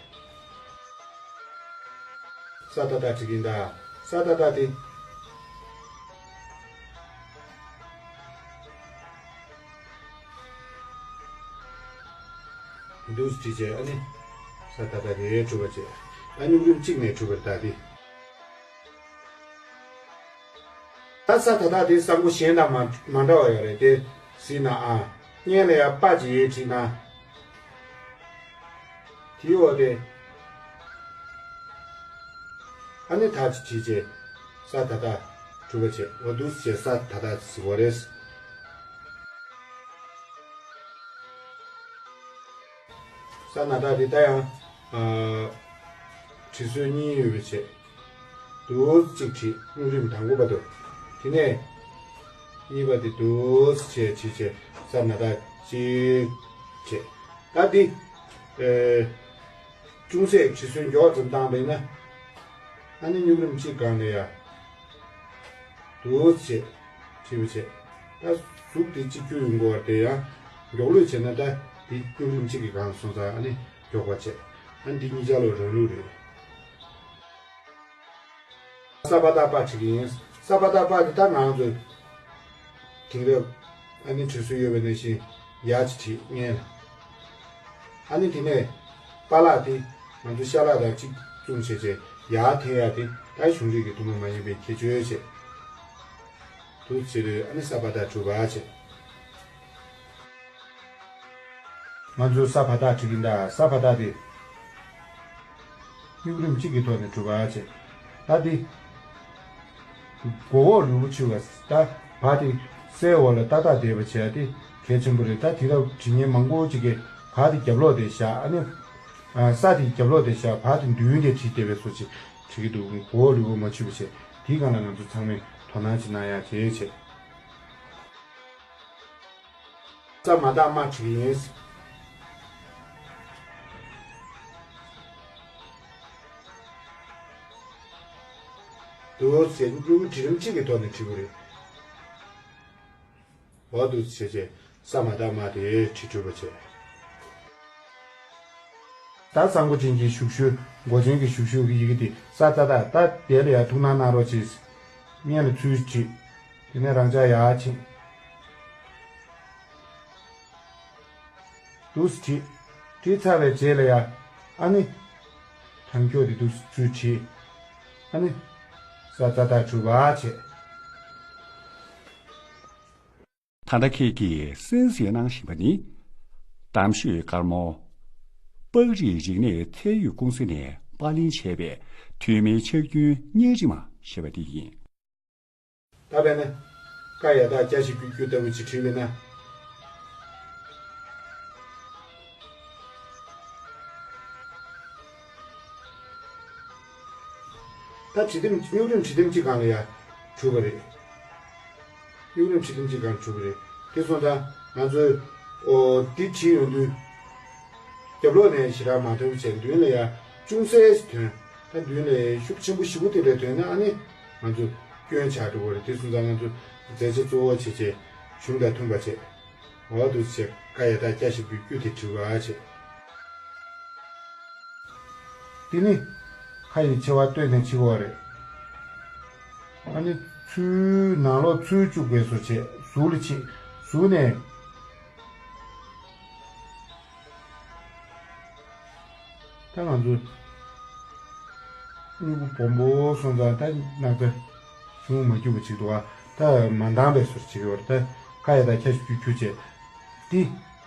ས་ད་བཏགས་བྲིས་ཀྱིན་གདའ། ས་ད་བཏགས་དེ། འདུག་སེ་བྲིས་བྱས་ཨ་ནི། ས་ད་བཏགས་དེ་གྲུབ་པ་བྱས། ད་སྨྱུག་རིམ་གཅིག་ནས་གྲུབ་པར་བཏགས་ཏེ། ད་ས་ད་བཏགས་དེ་ས་མགོ་གཞན་དང་མ་མ་འདྲ་བ་ཡོད་རེད་དེ། ཟེར་ན་ཨ། སྔོན་ལ་ཡང་པ་ཅིག་ཡོད་བྲིས་ན། དེའི་འོག་དེ། ཨ་ནི་ད་ཅི་བྲིས་བྱས། ས་ད་བཏགས་གྲུབ་པ་བྱས། འོ་འདུག་སེ་བྱས་ས་ད་བཏགས་ཟེར་བ་རེད། ས་ན་བཏགས་དེ་ད་ཡང་། ཨ། བྲིས་སྲོལ་གཉིས་ཡོད་པ་བྱས། འདུག་སེ་གཅིག་བྲིས་སྨྱུག་རིམ་དང་པོ་བར་དུ། དེ་ནས། གཉིས་པ་དེ་འདུག་སེ་བྱས་བྲིས་བྱས་ས་ན་བཏགས་གཅིག་བྱས། ད་འདི། ཨེ། ཅུང་ཟད་བྲིས་སྲོལ་མགྱོགས་ཙམ་བཏང་བས་ན། ཨ་ནི་སྨྱུག་རིམ་གཅིག་སྒང་ལ་ཡ། འདུག་སེ་བྲིས་པ་བྱས། ད་གཟུགས་དེ་གཅིག་གྱུར་ཡོང་དགོས་པ་དེ་ཡང་མགྱོགས་ལོས་བྱས་ན་ད་འདི་སྨྱུག་རིམ་གཅིག་གི་སྒང་སོང་ཙང་ཨ་ནི་མགྱོགས་པ་བྱས། ཨ་ནི་འདི་གཉིས་ཆ་ལོ་རང་ལུགས་རེད། ས་པ་བཏགས་པ་བྲིས་ཀྱི་ཡིན། ས་པ་བཏགས་པ་དེ་ད་ང་ཚོས་དེང་རབས་ཨ་ནི་བྲིས་སྲོལ་ཡོད་པ་ནང་བཞིན་ཡ་ཅིག་བྲིས་སྔོན་ལ། ཨ་ནི་དེ་ནས་པ་ལགས་དེ་ང་ཚོ་ཤ་ལག་དང་གཅིག་མཚུངས་བྱས་བྱས་ཡ་འཐེན་ཡ་དེ་ད་གཞུང་རིག་གི་ཐུན་མོང་མ་ཡིན་པའི་ཁྱད་ཆོས་བྱས། འདུག་སེ་བྱས་ཨ་ནི་ས་པ་བཏགས་གྲུབ་པ་བྱས། ང་ཚོས་ས་བ་བཏགས་བྲིས་ཀྱིན་གདའ། ས་བ་བཏགས་དེ། སྨྱུག་རིམ་གཅིག་གི་ཐོག་ནས་གྲུབ་པ་བྱས། ད་འདི། མགོ་འོག་ལུས་པོ་ཕྱི་བ། ད་བ་དེ་སའི་འོག་ལ་ཏག་ཏག་བསྡད་པ་བྱས་ཏེ་གལ་ཆེན་པོ་རེད། ད་དེང་རབས་བྲིས་མཁན་མང་པོ་ཅིག་གིས་བ་དེ་རྒྱབ་ལོགས་དེ་བཞག་ཨ་ནི། ས་དེ་རྒྱབ་ལོགས་དེ་བཞག་བ་དེ་མདུན་དེ་བྲིས་བསྡད་པའི་བཟོ་ཅིག་བྲིས་ཀྱི་འདུག་མགོ་འོག་ལུས་པོ་མ་ཕྱི་བ་བྱས། དེའི་སྒང་ལ་ང་ཚོ་ཚང་མས་དོ་སྣང་ཅིག་གནང་ཡག་བྱས་བྱས། ས་མ་བཏགས་མ་བྲིས་ཡིན། འདུག་སེ་སྨྱུ་གུ་བྲིས་རིམ་གཅིག་གི་ཐོག་ནས་བྲིས་པ་རེད། འོ་འདུག་སེ་བྱས་བྱས་ས་མ་བཏགས་མ་དེ་བྲིས་གྲུབ་པ་བྱས། ད་ས་མགོ་ཅན་གྱི་བཞུགས་ཤུལ་མགོ་ཅན་གྱི་བཞུགས་ཤུལ་གྱི་ཡི་གེ་དེ་ས་ཏ་བཏགས་ད་དེ་ལ་ཡང་ཐུགས་སྣང་གནང་རོགས་གྱིས། སྔོན་ལ་ཚུར་བྲིས། དེ་ནས་རང་འཇགས་ཡར་ཕྱིན། འདུག་སེ་བྲིས། བྲིས་ཚར་བའི་རྗེས་ལ་ཡ། ཨ་ནི། དྲང་འཁྱོག་དེ་འདུག་སེ་ཚུར་བྲིས། ཨ་ནི། ས་ཏ་བཏགས་གྲུབ་པ་བྱས། ད་ལྟ་ཁྱེད་ཀྱིས་གསན་གཟིགས་གནང་བཞིན་པ་ནི། གཏམ་ཤོད་དཀར་མོ། པགས་རིགས་རིག་གནས་ཚད་ཡོད་ཀུང་སི་ནས་པར་ལེན་བྱས་པའི་ཐོན་མིའི་ཕྱག་རྒྱུན་བརྙན་རིས་མ་ཞེས་པ་དེ་ཡིན། ད་དཔེར་ན། ཀ་ཡ་བཏགས་ཀྱ་ཞབས་ཀྱུ་ཀྱུ་ལྟ་བུ་ཅིག་བྲིས་པས་ན། ད་བྲིས་རིམ་སྨྱུག་རིམ་བྲིས་རིམ་གཅིག་སྒང་ལ་ཡ་གྲུབ་པ་རེད། སྨྱུག་རིམ་བྲིས་རིམ་གཅིག་སྒང་གྲུབ་པ་རེད། དེ་སོང་ཙང་ང་ཚོས་ཨོ་འདི་བྲིས་ཡོང་དུས། རྒྱབ་ལོགས་ནས་ཞེ་དྲག་མ་ཐོན་བྱས་མདུན་ལ་ཡ་ཅུང་ཟད་ཞིག་ཐོན། ད་མདུན་ལ་ཤུགས་ཆེན་པོ་ཞེ་པོ་དེ་འདྲ་ཐོན་ན་ཨ་ནི་ང་ཚོ་སྐྱོན་ཆགས་འགྲོ་གི་རེད། དེ་སོང་ཙང་ང་ཚོ་མཛད་བྱ་གཙོ་བོ་བྱས་བྱས་གཞུང་དང་མཐུན་པ་བྱས། འོ་འདུག་སེ་བྱས་ཀ་ཡ་བཏགས་ཀྱ་ཞབས་ཀྱུ་ཀྱུ་དེ་བྲིས་པ་བྱས། དེ་ནི་ཁ་ཡི་མཆེ་བ་བཏོན་ནས་ཕྱི་བ་རེད། ཨ་ནི་ཚུར་ནང་ལོགས་ཚུར་བཅུག་པའི་བཟོ་བྱས་གཟུགས་ལ་ཕྱིན། གཟུགས་ནས། ད་ང་ཚོ་སྨྱུ་གུ་སྦོམ་པོ་སོང་ཙང་ད་སྣག་ཚ་ཆུང་མ་རྒྱུག་པ་ཅིག་འདུག་ཨ། ད་མ་འདང་བའི་བཟོ་ཅིག་ཡོད་རེད། ད་ཁ་ཡ་བཏགས་ཁྱ་ཞབས་ཀྱུ་ཁྱུ་བྱས། འདི་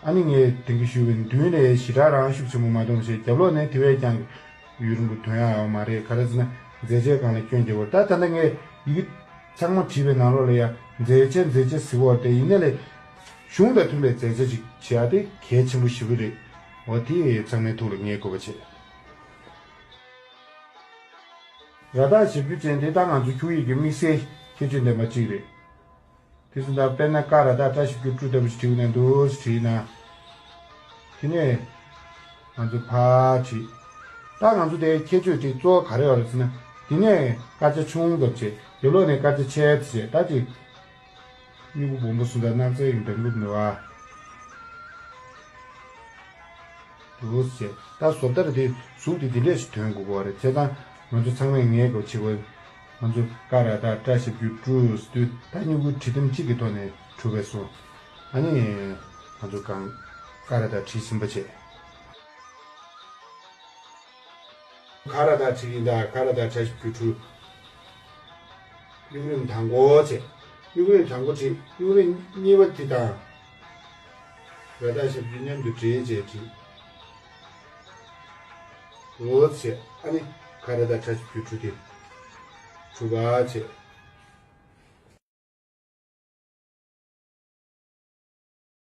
ཨ་ནི་ངས་དེང་གི་ཞུས་པའི་མདུན་ནས་ཞེ་དྲག་རང་ཤུགས་ཆེན་པོ་མ་གཏོང་བྱས་རྒྱབ་ལོགས་ནས་དེ་བས་ཀྱང་ཡུན་རིང་པོ་ཐོན་ཡག་ཡོད་མ་རེད། ག་རེ་ཟེར་ན་མཛད་བྱའི་སྒང་ལ་སྐྱོན་རྒྱག་དགོས་རེད། ད་ད་ལྟ་ངས་ཡི་གེ་ཚང་མ་བྲིས་པའི་ནང་ལོགས་ལ་ཡ་མཛད་བྱ་མཛད་བྱ་ཟེར་བ་དེ་ཡིན་ནའི་ལས། གཞུང་དང་མཐུན་པའི་མཛད་བྱ་ཅིག་བྱེད་ཡ་དེ་གལ་ཆེན་པོ་ཞེ་པོ་རེད། འོ་དེ་ཚང་མའི་ཐུགས་ལ་ངེས་དགོས་པ་བྱེད། ར་བཏགས་ཞབས་ཀྱུ་ཅན་དེ་ད་ང་ཚོ་ཁྱུག་ཡིག་གི་དམིགས་བསལ་ཁྱད་ཆོས་ལྡན་པ་གཅིག་རེད། དེ་ཚོ་ད་དཔེར་ན་ཀ་ར་བཏགས་ཀྲ་ཞབས་ཀྱུ་ཀྲུ་ལྟ་བུ་ཞིག་བྲིས་ན་འདུག་སེ་བྲིས་ན། དེ་ནས་ང་ཚོ་ཕར་བྲིས། ད་ང་ཚོ་དེའི་ཁྱད་ཆོས་དེ་གཙོ་བོ་ག་རེ་ཡོད་རེད་ཟེར་ན། དེ་ནས་སྐར་ཆ་ཆུང་ཙམ་བྱས་རྒྱབ་ལོགས་ནས་སྐར་ཆ་ཆེ་ཙམ་བྱས་ད་ཅིག་སྨྱུ་གུ་སྦོམ་པོ་སོང་ཙང་སྣག་ཚ་ཡང་འདང་གི་མེད་པ། འདུག་སེ་བྱས། ད་བཟོ་ལྟར་དེ་གཟུགས་དེ་འདི་འདྲས་ཤིག་ཐོན་དགོས་པ་རེད། བྱས་ཙང་ ང་ཚོ་ཚང་མས་ངེས་དགོས་ཆེ་བོ། ང་ཚོ་ཀ་ར་བཏགས་ཀྲ་ཞབས་ཀྱུ་ཀྲུ་ཟེར་དུས་ད་སྨྱུ་གུ་བྲིས་ཐེངས་གཅིག་གི་ཐོག་ནས་གྲུབ་པས་སོ། ཨ་ནི་ང་ཚོ་གང་ཀ་ར་བཏགས་བྲིས་ཟིན་པ་བྱས། ཁ་ར་བཏགས་བྲིས་ཡིན་ད། ཁ་ར་བཏགས་ཀྲ་ཞབས་ཀྱུ་ཀྲུ། གཡུག་རིམ་དང་པོ་བྱས། གཡུག་རིམ་དང་པོ་བྲིས། གཡུག་རིམ་གཉིས་པ་དེ་དང་། ར་བཏགས་ཞབས་ཀྱུ་མཉམ་དུ་སྦྲེལ་བྱས་བྲིས། འོ་བྱས། ཨ་ནི་ཁ་ར་བཏགས་ཀྲ་ཞབས་ཀྱུ་ཀྲུ་དེ་གྲུབ་པ་བྱས།